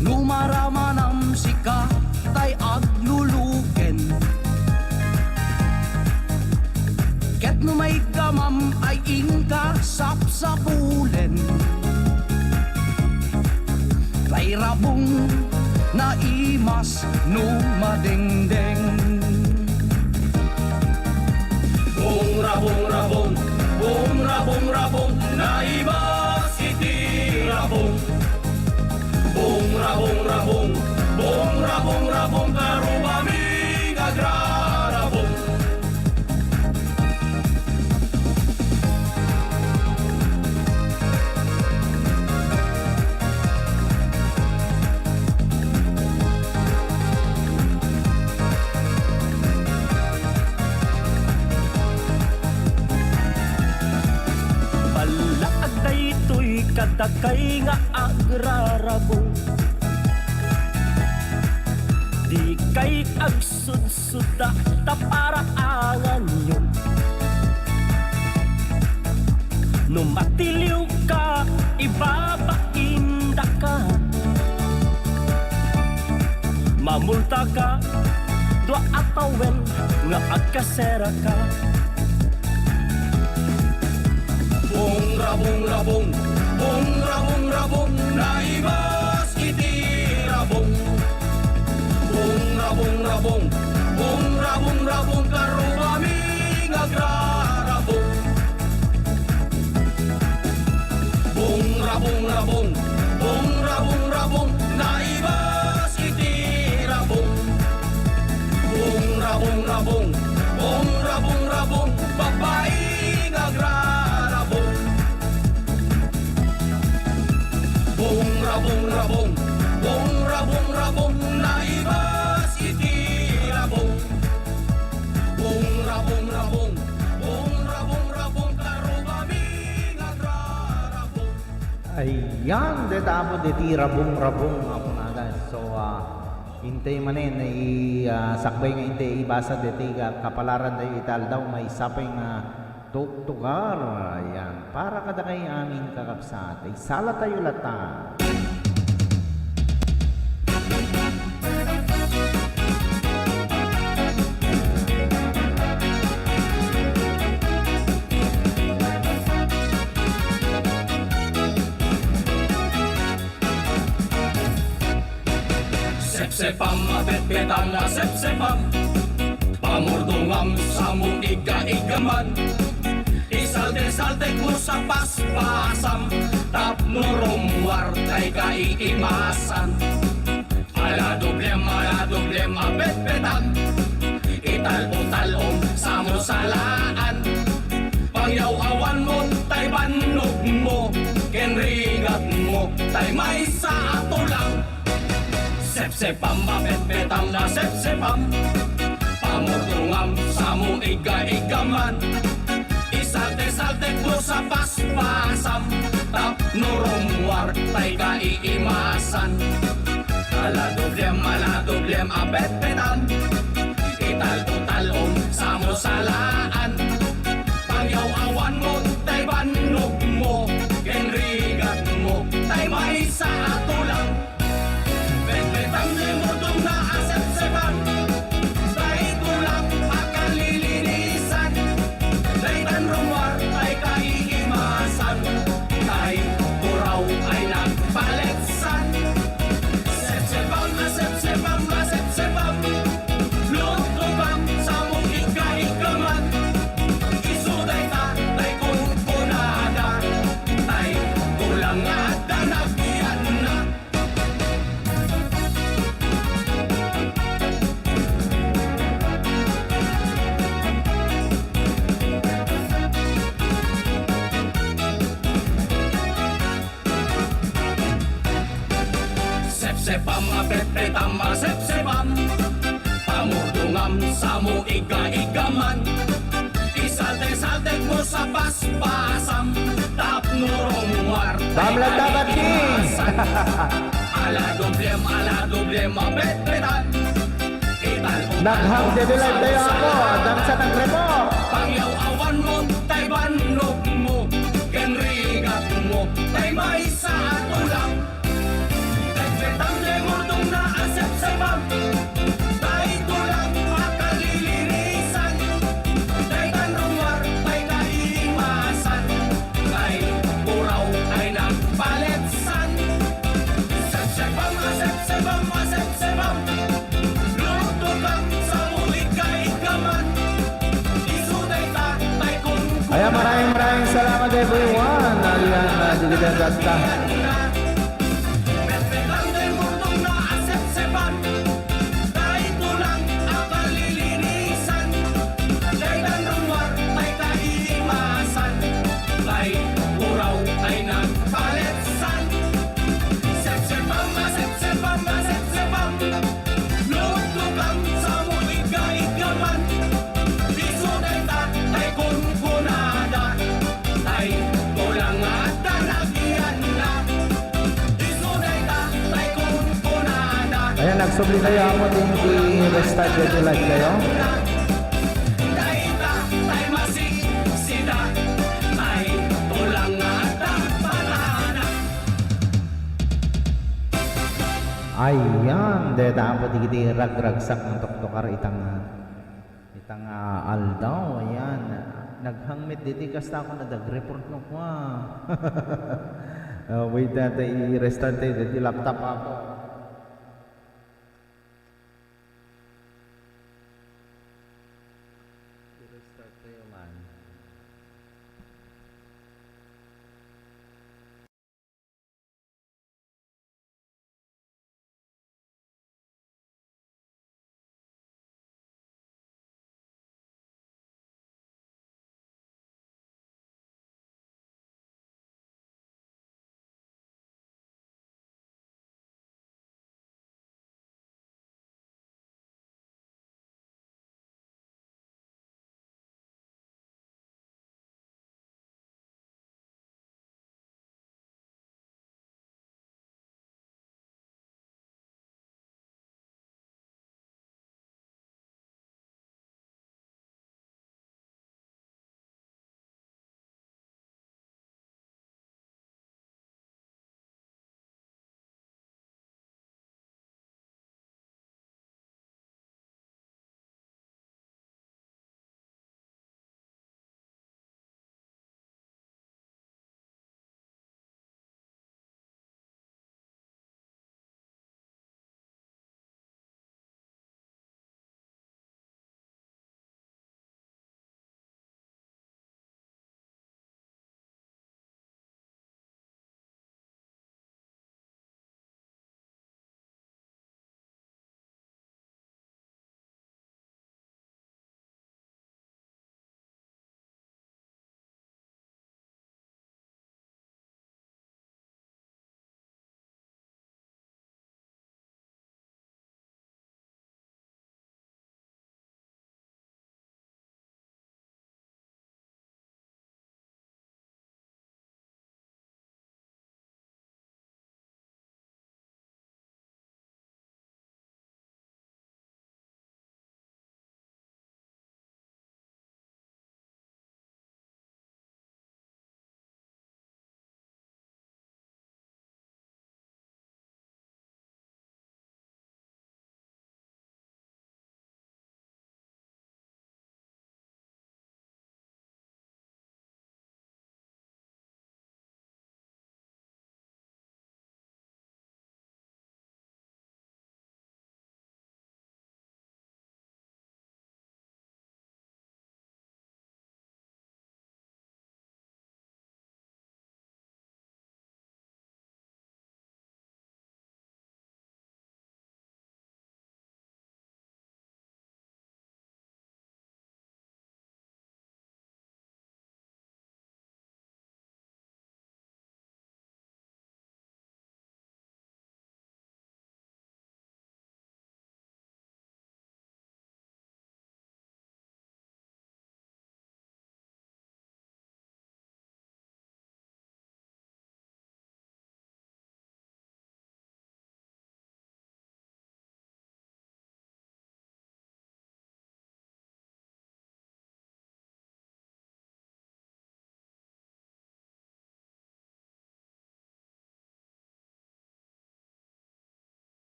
No maramanam sika tay agluluken. Ket no maigamam ay inka sapsapulen. Tay rabong naimas no madengdeng. Bungra, bungra, bung, bungra, bungra, bung, naimas iti rabong. Bungra, bungra, bung, bungra, bungra, bung, karubami nga agrarabong. Ballaag daytoy kadakay nga agrarabong. Dikay agsud- Suda ta paraanganyo. No matiliwka, ibabaindaka. Mamultaka, dua a tawen nga agkaseraka. Bungra, bungra, bung, bungra, bungra, bung, naimas iti rabong. Bungra, bungra, bung, bungra, bungra, bung, karubami nga agrarabong. Bungra, bungra, bung, bungra, bungra, bung, naimas iti rabong. Bungra, bungra, bung, bungra, bungra, bung, babai nga agrarabong. Bungra, bungra, bung, bungra, bungra, bung, naimas iti rabong. Bungra, bungra, bung, bungra, bungra, bung, karubami nga agrarabong. Ayan, deta apo deti rabong-rabong nga kunada. So, ah, intay manen, i-, ah, sakbay nga intay ibasa deti ka-, kapalaran tayo ita aldaw, maysa pay nga tuktugar. Ayan, para kadakay amin kakabsat, isalatayo latta. Sepsepam a petpetam a sepsepam, pamurdongam sa mo igga-iggaman. Isaltek-saltek mo sa paspasam, tapno rummuar tay kaiimasan. Ala doblem, ala doblem a petpetam, ital-o-tal-om sa mo salaan. Pangyaw-awan mo tay bannog mo, ken rigat mo tay maysa a tulang. Sepsepam a petpetam a sepsepam, pamurdongam sa mo igga-iggaman. Isaltek-saltek mo sa paspasam, tapno rummuar tay kaiimasan. Ala doblem, ala doblem a petpetam, ital-o-tal-om sa mo salaan. Pangyaw-awan mo tay bannog mo, ken rigat mo tay maysa a tulang. Petpetam ti murdongna a sepsepam, tay tulang a kalilinisan. Daytan rummuar tay kaiimasan, tay puraw ay nagpaletsan. Sepsepam a sepsepam a sepsepam, lutlokam sa mo igga-iggaman. Pamapetpetam a sepsepam, pamurdongam samo igga-iggaman. Isaltek-saltekmo sa paspasam, tapno rummuar Pamla dapat, King! Ala doblem, ala doblem a petpetan. Naghang deti live tayo ako. Adda sa nag-report. Pangyaw-awanmo, tay bannogmo, ken rigatmo, tay maysa a tulang. Petpetam tay murdongna a sepsepam, tay tulang a kalilinisan, tay tanrumar, tay kaimasan, tay puraw, tay nagpaletsan. Sepsepam a sepsepam a sepsepam. Luto kang sa ulit ka ikaman. Isu dayta tay kunkunada. Ayan, maraming, maraming salamat, everyone. Ayan, ah, digital dot com. Petpetam tay murdongna a sepsepan. Tay tulang a kalilinisan. Tay tanrumar, tay kaimasan. Tay puraw, tay nagpaletsan. Sepsepam a sepsepam a sepsepam. Luto kang samo igga-iggaman. Isu dayta tay kunkunada. Tay tulang a adda nagiyanna. Isu dayta tay kunkunada. Ayan, nagsubli tayo, amo din i-restart deti live tayo. Dayta tay masiksida. Tay tulang a adda patana. Ayan, deta apo dagiti ragragsak nga tuktukar itang, ah, itang, ah, aldaw. Ayan, naghangmit deti kasta ako na nag-report no kwa. Ah, wait, deta i-restart tayo deti laptop, apo. I-restart tayo man.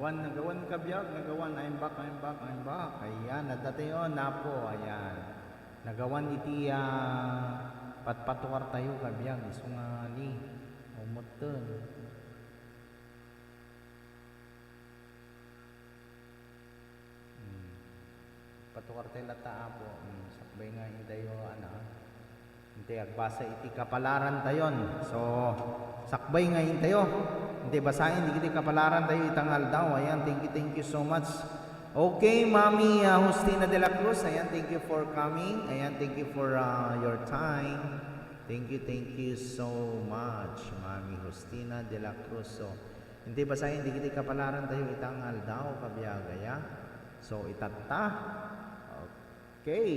Nagawan, nagawan ka biag, nagawan, I'm back, I'm back, I'm back. Ayan, adda tayo, napo, ayan. Nagawan iti, ah, patpatuar tayo ka biag, isu nga ni, umuttun. Hmm. Patuar tayo latta, Apo. Hmm, sakbay nga intayo, ana. Intay agbasa iti kapalaran tayon. So, sakbay nga intayo. Intay basaen dagiti kapalaran tayo ita nga aldaw. Ayan, thank you, thank you so much. Okay, Mami, ah, Justina de la Cruz. Ayan, thank you for coming. Ayan, thank you for, ah, your time. Thank you, thank you so much, Mami Justina de la Cruz. So, intay basaen dagiti kapalaran tayo ita nga aldaw, kabiag aya. So, itatta. Okay.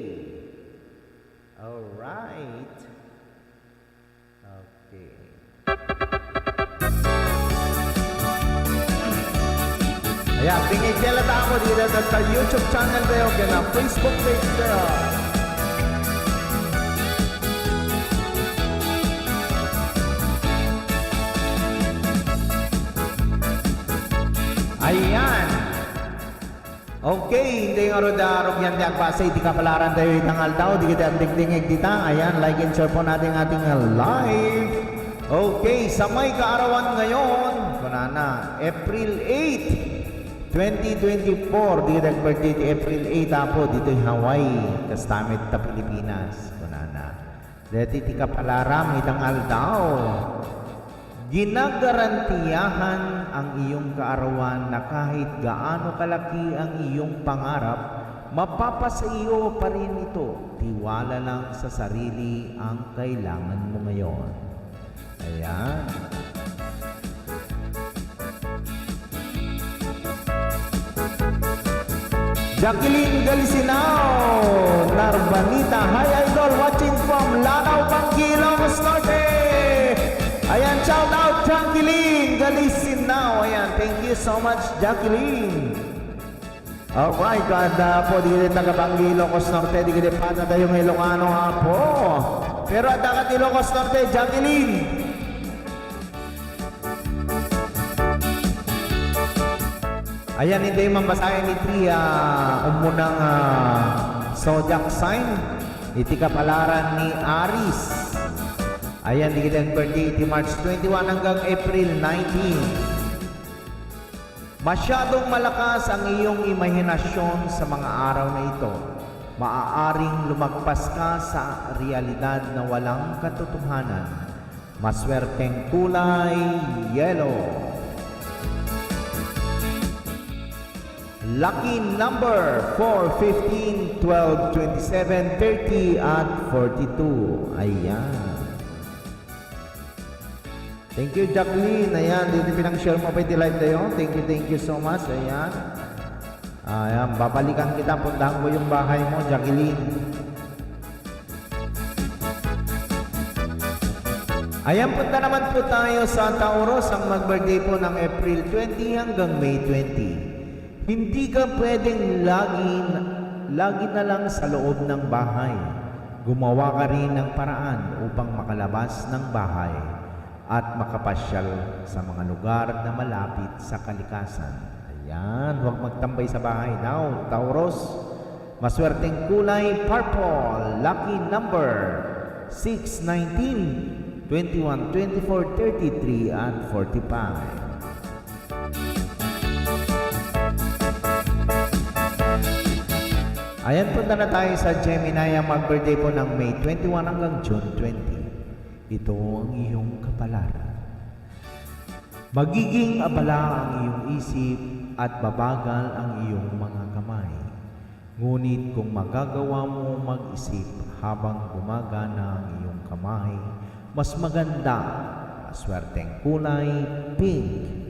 All right. Okay. Ayan, tingig kaya tayo dito sa YouTube channel tayo, kaya na Facebook page tayo. Ayan. Okay, intay ngarud, ah, rugyan ti agbasa iti kapalaran tayo ita nga aldaw, dagiti agdingdingig dita. Ayan, like and share po natin ating live. Okay, sa may kaarawan ngayon, kunana, April eight, twenty twenty-four, dagiti ag-birthday ti April eight, Apo, ditoy Hawaii, kasta met ta Pilipinas, kunana. Daytoy ti kapalaram ita nga aldaw. Ginagarantiyahan ang iyong kaarawan na kahit gaano kalaki ang iyong pangarap, mapapasaiyo pa rin ito. Tiwala lang sa sarili ang kailangan mo ngayon. Ayan. Jacqueline Galisinao, Narbanita. Hi, Idol. Watching from Lanao, Bangui, Ilocos Norte. Ayan, shout out, Jacqueline Galisinao. Ayan, thank you so much, Jacqueline. Alright, kada po, dagiti taga-Bangui, Ilocos Norte, dagiti pana tayo nga Ilocano, Apo. Pero adda ka ti Ilocos Norte, Jacqueline. Ayan, intay mambasaen iti, ah, ummunang, ah, zodiac sign. Iti kapalaran ni Aries. Ayan, dagiti ag-birthday iti March twenty-one hanggang April nineteen. Masyadong malakas ang iyong imahinasyon sa mga araw na ito. Maaaring lumagpas ka sa realidad na walang katotohanan. Maswerteng kulay, yellow. Lucky number, four, fifteen, twelve, twenty-seven, thirty, at forty-two. Ayan. Thank you, Jacqueline. Ayan, dito pinang-share mo pa iti live tayo. Thank you, thank you so much. Ayan. Ayan, babalikan kita. Puntahan ko yung bahay mo, Jacqueline. Ayan, punta naman po tayo sa Taurus. Ang mag-birthday po ng April twenty hanggang May twenty. Hindi ka pwedeng lagi, lagi na lang sa loob ng bahay. Gumawa ka rin ng paraan upang makalabas ng bahay at makapasyal sa mga lugar na malapit sa kalikasan. Ayan, huwag magtambay sa bahay daw, Taurus. Maswerteng kulay, purple. Lucky number, six, nineteen, twenty-one, twenty-four, thirty-three, and forty-five. Ayan, punta na tayo sa Gemini, ang mag-birthday po ng May twenty-one hanggang June twenty. Ito ang iyong kapalaran. Magiging abala ang iyong isip at babagal ang iyong mga kamay. Ngunit kung magagawa mo mag-isip habang gumagana ang iyong kamay, mas maganda. Maswerteng kulay, pink.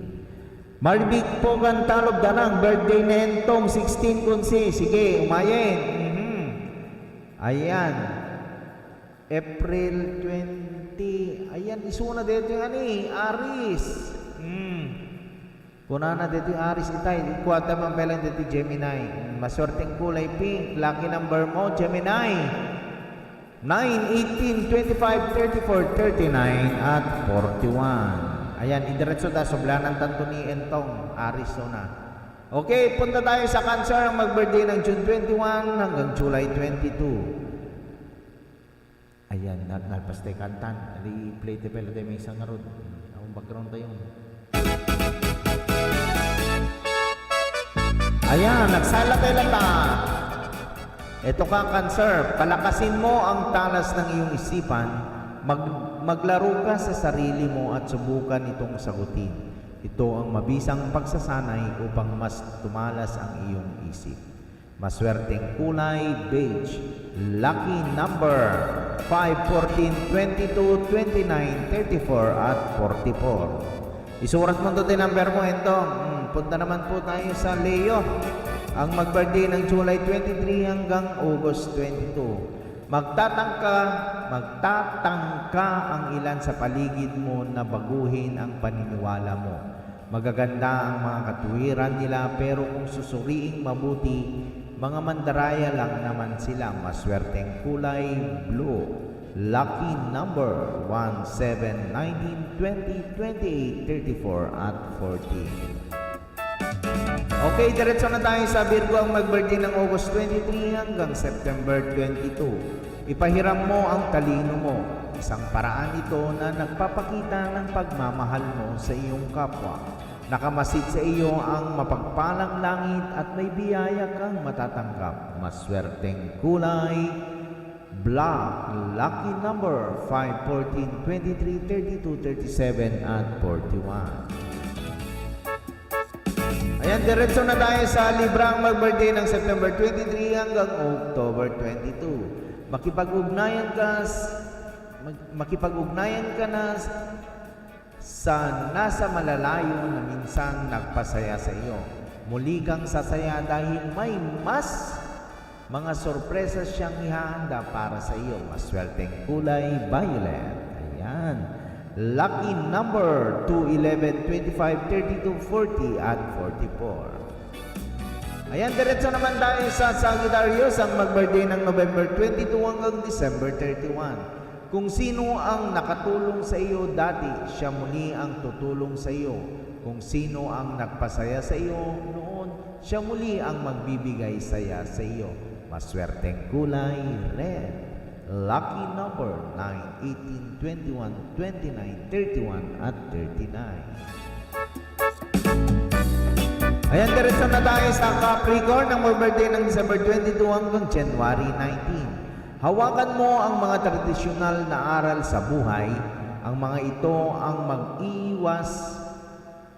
Maribik po kan Talog Danang, birthday ni Entong, sixteen kunsi. Sige, umayen. Mhm. Ayan. April twenty. Ayan, isuna daytoy ani, Aries. Hmm. Kunana daytoy Aries itay, ikuanta man pay lang daytoy Gemini. Hmm, maswerteng kulay pink, lucky number mo, Gemini. Nine, eighteen, twenty-five, thirty-four, thirty-nine, at forty-one. Ayan, idiretso ta, sublanan tanto ni Entong, Aries una. Okay, punta tayo sa Cancer, ang mag-birthday ng June twenty-one hanggang July twenty-two. Ayan, na-, nalpas tayo kantan. Ali, play tayo pala tayo may isang ngarod. Ang background tayo. Ayan, nagsala tayo lang ta. Eto ka, Cancer, palakasin mo ang talas ng iyong isipan, mag-, maglaro ka sa sarili mo at subukan itong sagutin. Ito ang mabisang pagsasanay upang mas tumalas ang iyong isip. Maswerteng kulay, beige. Lucky number, five, fourteen, twenty-two, twenty-nine, thirty-four, at forty-four. Isurat mo to ti number mo, Entong. Hmm, punta naman po tayo sa Leo. Ang mag-birthday ng July twenty-three hanggang August twenty-two. Magtatangka, magtatangka ang ilan sa paligid mo na baguhin ang paniniwala mo. Magaganda ang mga katuwiran nila, pero kung susuriing mabuti, mga mandaraya lang naman sila. Maswerteng kulay, blue. Lucky number, one, seven, nineteen, twenty, twenty-eight, thirty-four, at forty. Okay, diretso na tayo sa Virgo, ang mag-birthday ng August twenty-three hanggang September twenty-two. Ipahiram mo ang talino mo. Isang paraan ito na nagpapakita ng pagmamahal mo sa iyong kapwa. Nakamasid sa iyo ang mapagpalang langit at may biyaya kang matatanggap. Maswerteng kulay, black, lucky number, five, fourteen, twenty-three, thirty-two, thirty-seven, at forty-one. Ayan, diretso na tayo sa Libra, ang mag-birthday ng September twenty-three hanggang October twenty-two. Makipag-ugnayan ka s-, mag-, makipag-ugnayan ka na s-, sa nasa malalayo na minsang nagpasaya sa iyo. Muli kang sasaya dahil may mas mga sorpresa siyang ihahanda para sa iyo. Maswerteng kulay, violet. Ayan. Lucky number, two, eleven, twenty-five, thirty-two, forty, at forty-four. Ayan, diretso naman tayo sa Sagittarius, ang mag-birthday ng November twenty-two hanggang December thirty-one. Kung sino ang nakatulong sa iyo dati, siya muli ang tutulong sa iyo. Kung sino ang nagpasaya sa iyo noon, siya muli ang magbibigay saya sa iyo. Maswerteng kulay, red. Lucky number, nine, eighteen, twenty-one, twenty-nine, thirty-one, at thirty-nine. Ayan, diretso na tayo sa Capricorn, ang mag-birthday ng December twenty-two hanggang January nineteen. Hawakan mo ang mga tradisyonal na aral sa buhay. Ang mga ito ang mag-iwas,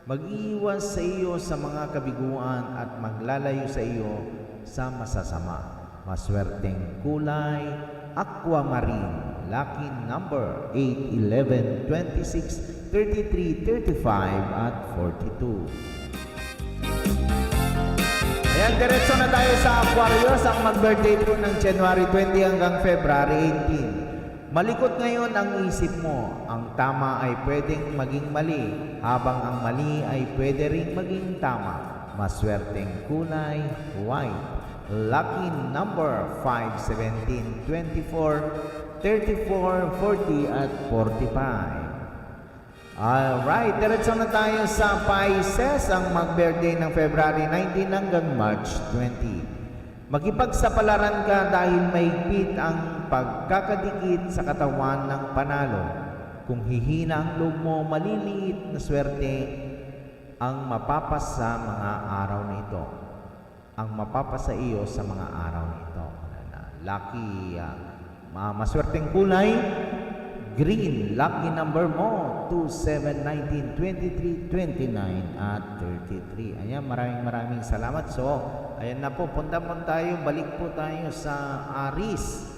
mag-iwas sa iyo sa mga kabiguan at maglalayo sa iyo sa masasama. Maswerteng kulay, aquamarine. Lucky number, eight, eleven, twenty-six, thirty-three, thirty-five, at forty-two. Ayan, diretso na tayo sa Aquarius, ang mag-birthday po ng January twenty hanggang February eighteen. Malikot ngayon ang isip mo. Ang tama ay pwedeng maging mali, habang ang mali ay pwede ring maging tama. Maswerteng kulay, white. Lucky number, five, seventeen, twenty-four, thirty-four, forty, at forty-five. Alright, diretso na tayo sa Pisces, ang mag-birthday ng February nineteen hanggang March twenty. Makipagsapalaran ka dahil mahigpit ang pagkakadikit sa katawan ng panalo. Kung hihina ang loob mo, maliliit na swerte ang mapapasa mga araw na ito. Ang mapapasa iyo sa mga araw na ito. Lucky, ah, ma-, maswerteng kulay, green. Lucky number mo, two, seven, nineteen, twenty-three, twenty-nine, at thirty-three. Ayan, maraming, maraming salamat. So, ayan na po, punta po tayo, balik po tayo sa Aries.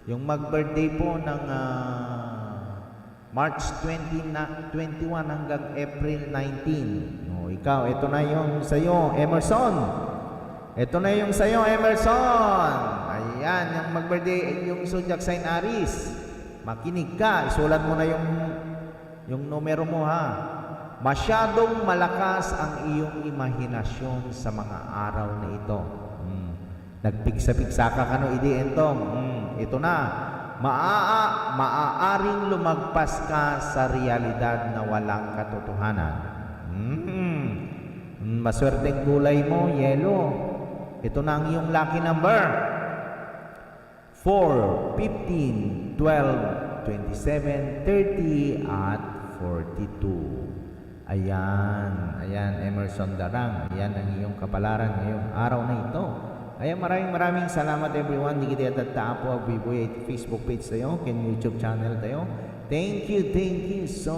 Yung mag-birthday po ng, ah, March twenty na, twenty-one hanggang April nineteen. O, ikaw, ito na yung sa'yo, Emerson. Ito na yung sa'yo, Emerson. Ayan, yung mag-birthday, yung zodiac sign Aries. Makinig ka, isulat mo na yung, yung numero mo, ha. Masyadong malakas ang iyong imahinasyon sa mga araw na ito. Hmm. Nagpigsa-pigsa ka kano idi, Entong? Hmm, ito na. Maa-, maaaring lumagpas ka sa realidad na walang katotohanan. Hmm. Mm, maswerteng kulay mo, yellow. Ito na ang iyong lucky number. Four, fifteen, twelve, twenty-seven, thirty, at forty-two. Ayan, ayan, Emerson Darang. Ayan ang iyong kapalaran ngayong araw na ito. Ayan, maraming, maraming salamat, everyone. Dagiti adda ta Apo Abuy-buy iti Facebook page tayo, ken YouTube channel tayo. Thank you, thank you so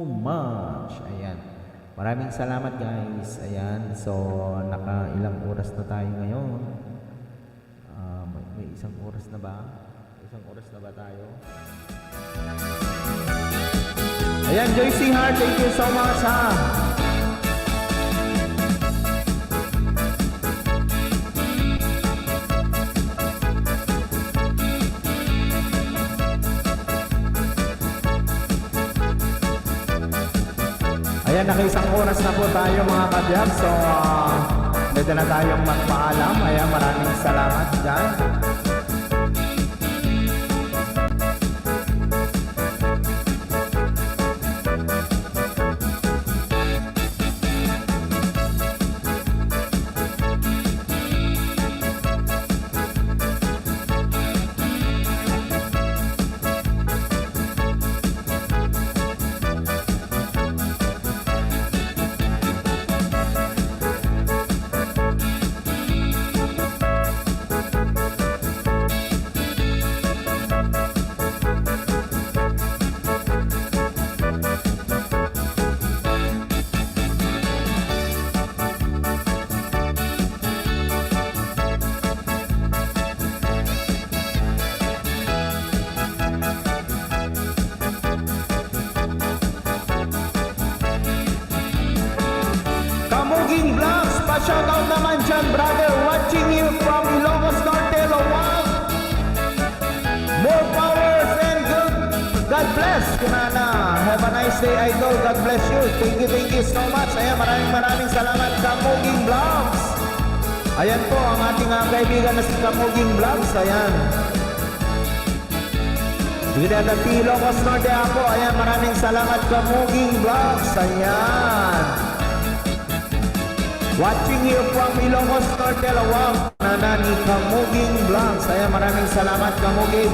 much. Ayan. Maraming salamat, guys. Ayan. So, nakailang oras na tayo ngayon? Ah, may, may isang oras na ba? Isang oras na ba tayo? Ayan, Joyce Hart, thank you so much, ha. Ayan, nakaisang oras na po tayo, mga ka-Jabs. So, ah, pwede na tayong magpaalam. Ayan, maraming salamat dyan. Kamuging Vlogs, pa-shoutout naman dyan, brother. Watching you from Ilocos Norte, Laoag. More power and good. God bless, kunana. Have a nice day, idol. God bless you. Thank you, thank you so much. Ayan, maraming, maraming salamat, Kamuging Vlogs. Ayan po ang ating, ah, kaibigan na si Kamuging Vlogs. Ayan. Dagiti adda ti Ilocos Norte, Apo. Ayan, maraming salamat, Kamuging Vlogs. Ayan. Watching you from Ilocos Norte, Laoag. Nana ni Kamuging Vlogs. Ayan, maraming salamat, Kamuging.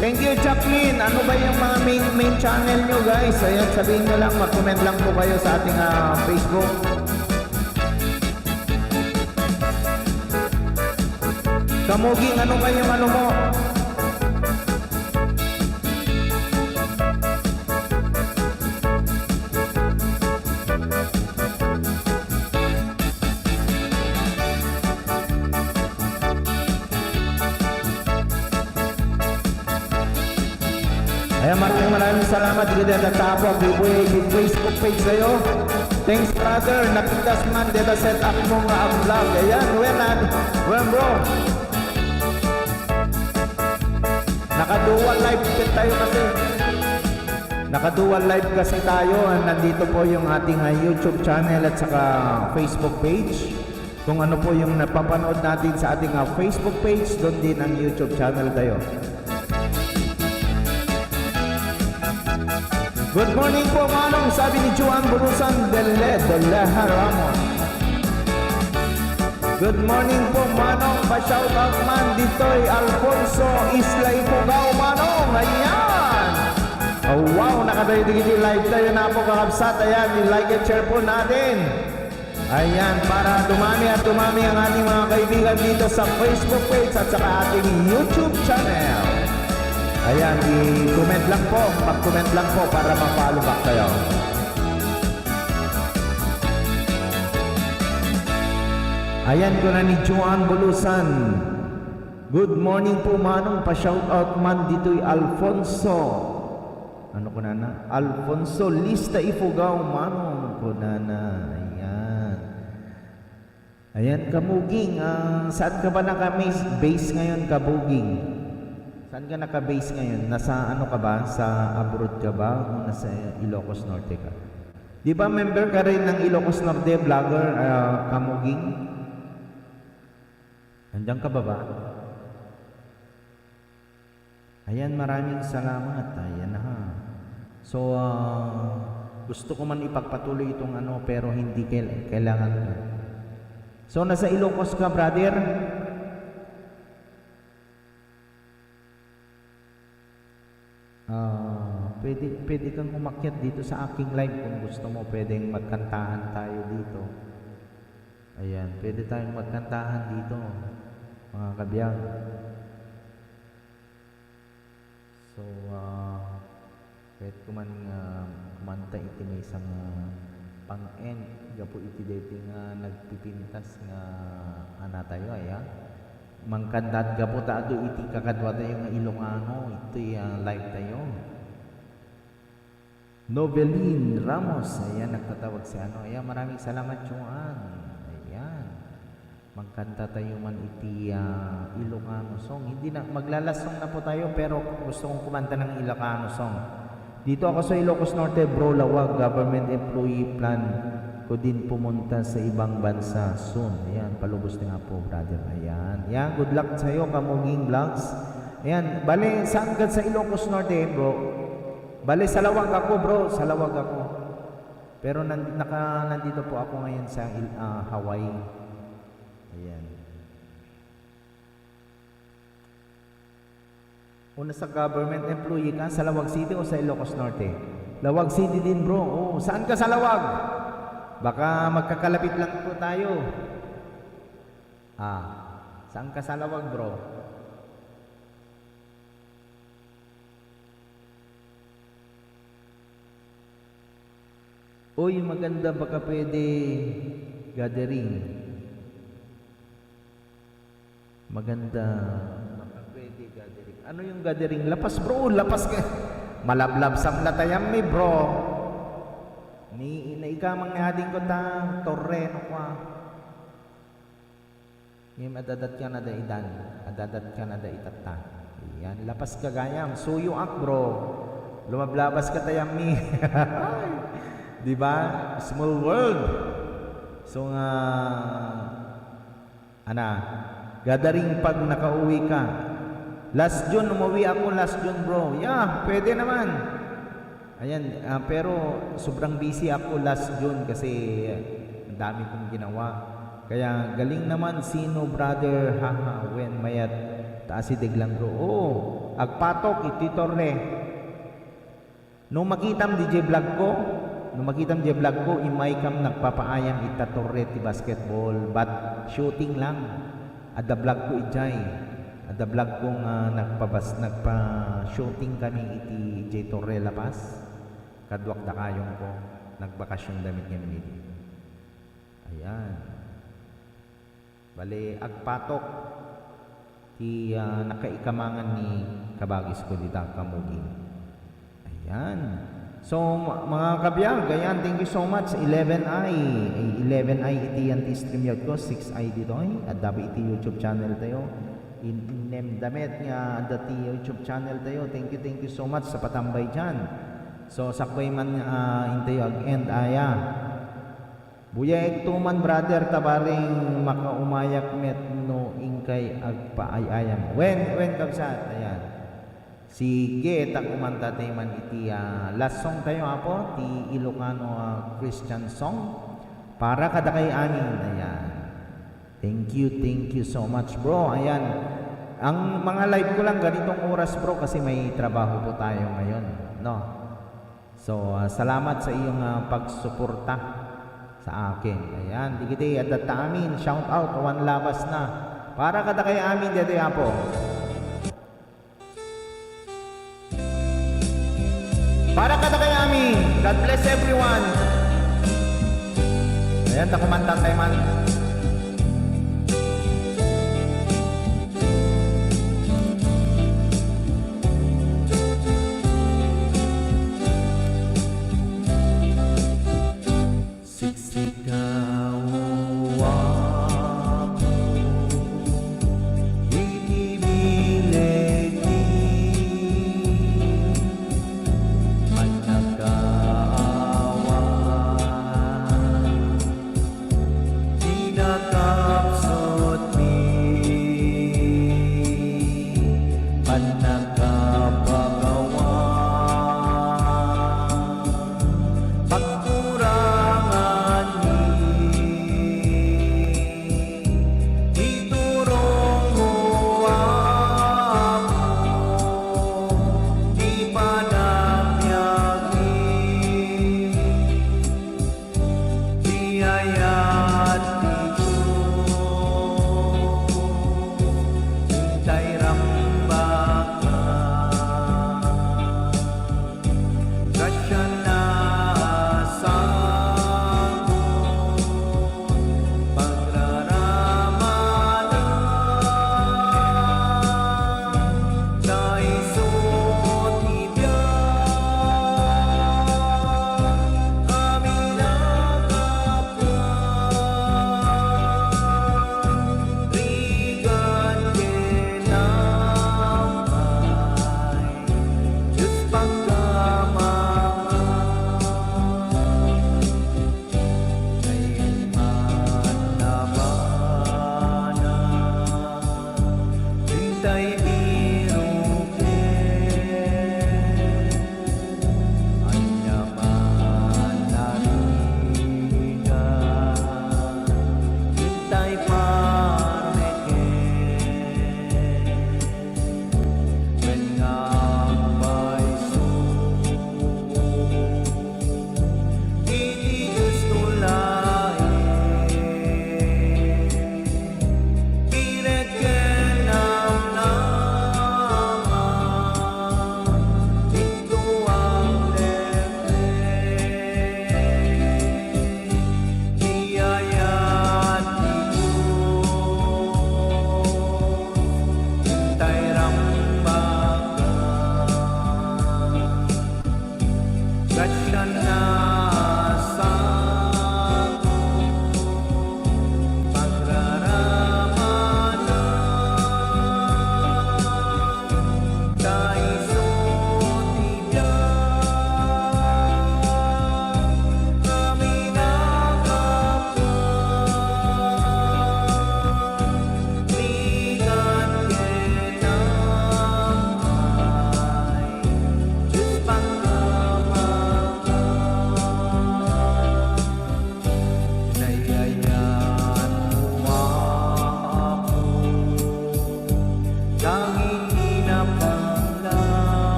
Thank you, Jacqueline. Ano ba yung mga main, main channel nyo, guys? Ayan, sabihin nyo lang, mag-comment lang po kayo sa ating, ah, Facebook. Kamuging, ano ba yung ano mo? Ayan, maraming, maraming salamat. Dagiti adda ta Apo Abuy-buy iti Facebook page tayo. Thanks, brother. Napintas man dita set up mo nga vlog. Ayan, when, ah, when, bro? Naka-dual live tayo kasi. Naka-dual live kasi tayo. Nandito po yung ating, ah, YouTube channel at saka Facebook page. Kung ano po yung napapanood natin sa ating, ah, Facebook page, doon din ang YouTube channel tayo. Good morning po, Manong, sabi ni Juan Bulusan Dele, Deleha Ramos. Good morning po, Manong. Pa-shoutout man ditoy Alfonso, Isla Ifugao, Manong. Ayan. Oh, wow, nakadayo dagiti live tayo na po, kakabsat. Ayan, i-like and share po natin. Ayan, para dumami at dumami ang ating mga kaibigan dito sa Facebook page at saka ating YouTube channel. Ayan, i-comment lang po, mag-comment lang po para ma-follow back kayo. Ayan, kuna ni Joan Bulusan. Good morning po, Manong. Pa-shoutout man ditoy Alfonso. Ano kunana? Alfonso Lista Ifugao, Manong, kunana. Ayan. Ayan, Kamuging, ah, saan ka ba naka-base ngayon, Kabuging? Saan ka naka-base ngayon? Nasa ano ka ba? Sa abroad ka ba? O nasa Ilocos Norte ka? Di ba member ka rin ng Ilocos Norte Vlogger, ah, Kamuging? Andiyan ka baba? Ayan, maraming salamat. Ayan na ha. So, ah, gusto ko man ipagpatuloy itong ano, pero hindi kail-, kailangan ko. So, nasa Ilocos ka, brother? Ah, pwede, pwede kang umakyat dito sa aking live kung gusto mo. Pwedeng magkantahan tayo dito. Ayan, pwede tayong magkantahan dito, mga kabiag. So, ah, kahit kuman nga kumanta iti maysa nga pang-end gapu iti daytoy nga nagpipintas nga anatayo, aya? Mangkantaat gapu ta adu iti kakaduatayo nga Ilocano, iti, ah, live tayo. Novelin Ramos, ayan, nagtatawag si ano. Ayan, maraming salamat, Joan. Ayan. Mangkanta tayo man iti, ah, Ilocano song. Hindi na, maglalasong na po tayo, pero gusto kong kumanta ng Ilocano song. Dito ako sa Ilocos Norte, bro, lawag, government employee plan ko din pumunta sa ibang bansa soon. Ayan, palubos na nga po, brother. Ayan. Ayan, good luck sa'yo, Kamuging Vlogs. Ayan, bale, saan ka sa Ilocos Norte, bro? Bale, sa lawag ako, bro. Sa lawag ako. Pero nan-, naka-, nandito po ako ngayon sa Il-, ah, Hawaii. Ayan. Una sa government employee ka, sa Lawag City o sa Ilocos Norte? Lawag City din, bro. Oo. Saan ka sa Lawag? Baka magkakalapit lang po tayo. Ah, saan ka sa Lawag, bro? Uy, maganda, baka pwede gathering. Maganda, baka pwede gathering. Ano yung gathering? Lapas, bro, lapas ka. Malablab sa platayam mi, bro. Ni, naikamang ni ading ko ta, torre, no, kwa. Ngem adadat ka na da idan, adadat ka na da itatta. Yan, lapas gagayam. Suyoak, bro. Lumablabas ka tayam mi. Di ba? Small world. So nga, ana, gathering pag nakauwi ka. Last June, umuwi ako last June, bro. Yeah, pwede naman. Ayan, ah, pero sobrang busy ako last June kasi ang dami kong ginawa. Kaya galing naman sino, brother, haha, when mayat ta asideg lang, bro. Oo, agpatok iti torre. No makitam di jay vlog ko, no makitam di vlog ko, immay kam nagpapaayam ita torre ti basketball, but shooting lang. Adda vlog ko ijay. Adda vlog ko nga nagpabas-, nagpa-shooting kami iti jay torre La Paz. Kaduak dakayong ko, nagbakasyon damit ngamin idi. Ayan. Bale, agpatok ti, ah, nakaikamangan ni kabagis ko dita, Kamuging. Ayan. So, ma-, mga kabiag, ayan, thank you so much. Eleven i, eh, eleven i iti yan ti StreamYard ko, six i ditoy. Adda iti YouTube channel tayo. In-, innem damet nga adda ti YouTube channel tayo. Thank you, thank you so much sa patambay dyan. So, sakbay man, ah, intayo ag-end aya. Buyaegto man, brother, ta bareng makaumayak met no inkay agpaay-ayam. Wen, wen, kabsat, ayan. Sige, ta kumanta tayo man iti, ah, last song tayo, Apo, ti Ilocano, ah, Christian song. Para kadakay amin, ayan. Thank you, thank you so much, bro. Ayan. Ang mga live ko lang ganitong oras, bro, kasi may trabaho po tayo ngayon, no? So, ah, salamat sa iyong, ah, pagsuporta sa akin. Ayan, digiti, adda ta amin, shout out, awan labas na. Para kadakay amin, dito, Apo. Para kadakay amin, God bless everyone. Ayan, ta kumanta tayo man. Siksikaw ako iti bileg ti pannakaawan. Ti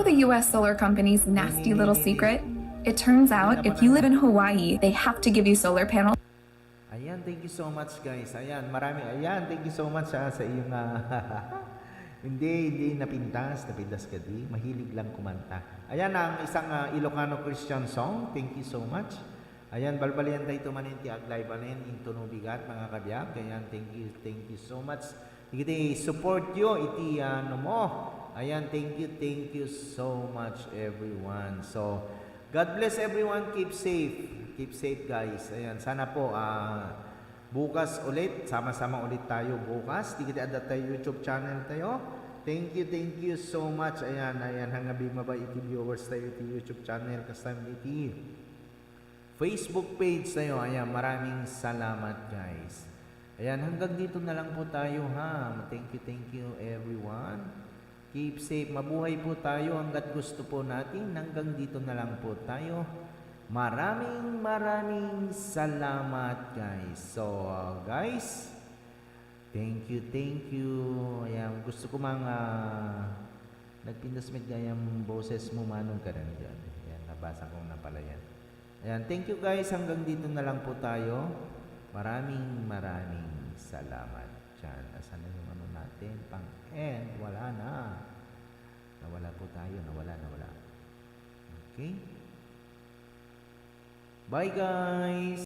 The U S solar company's nasty little secret? It turns out if you live in Hawaii, they have to give you solar panels. Ayan, thank you so much, guys. Ayan, marami. Ayan, thank you so much, ha, sa iyong, ah, hindi, hindi napintas. Napintas ka di. Mahilig lang kumanta. Ayan ang isang, ah, Ilocano Christian song. Thank you so much. Ayan, balbalian tayo tumanin ti aglay-balen into no bigat, mga kabiag. Ayan, thank you, thank you so much. Iti support yo, iti, ah, no mo. Ayan, thank you, thank you so much, everyone. So, God bless everyone. Keep safe. Keep safe, guys. Ayan, sana po, ah, bukas ulit, sama-sama ulit tayo bukas. Digiti adda tayo YouTube channel tayo. Thank you, thank you so much. Ayan, ayan, hanggabi mabay iti viewers tayo iti YouTube channel. Kastam iti Facebook page tayo. Ayan, maraming salamat, guys. Ayan, hanggang dito na lang po tayo, ha. Thank you, thank you, everyone. Keep safe. Mabuhay po tayo hanggat gusto po natin. Hanggang dito na lang po tayo. Maraming, maraming salamat, guys. So, uh, guys, thank you, thank you. Ayan, gusto ko mga nagpintas met gayam boses mo, Manong, kanan dyan. Ayan, nabasa ko na pala yan. Ayan, thank you, guys. Hanggang dito na lang po tayo. Maraming, maraming salamat. Diyan, asan na yung ano natin? Pang end, wala na. Nawala po tayo, nawala, nawala. Okay? Bye, guys!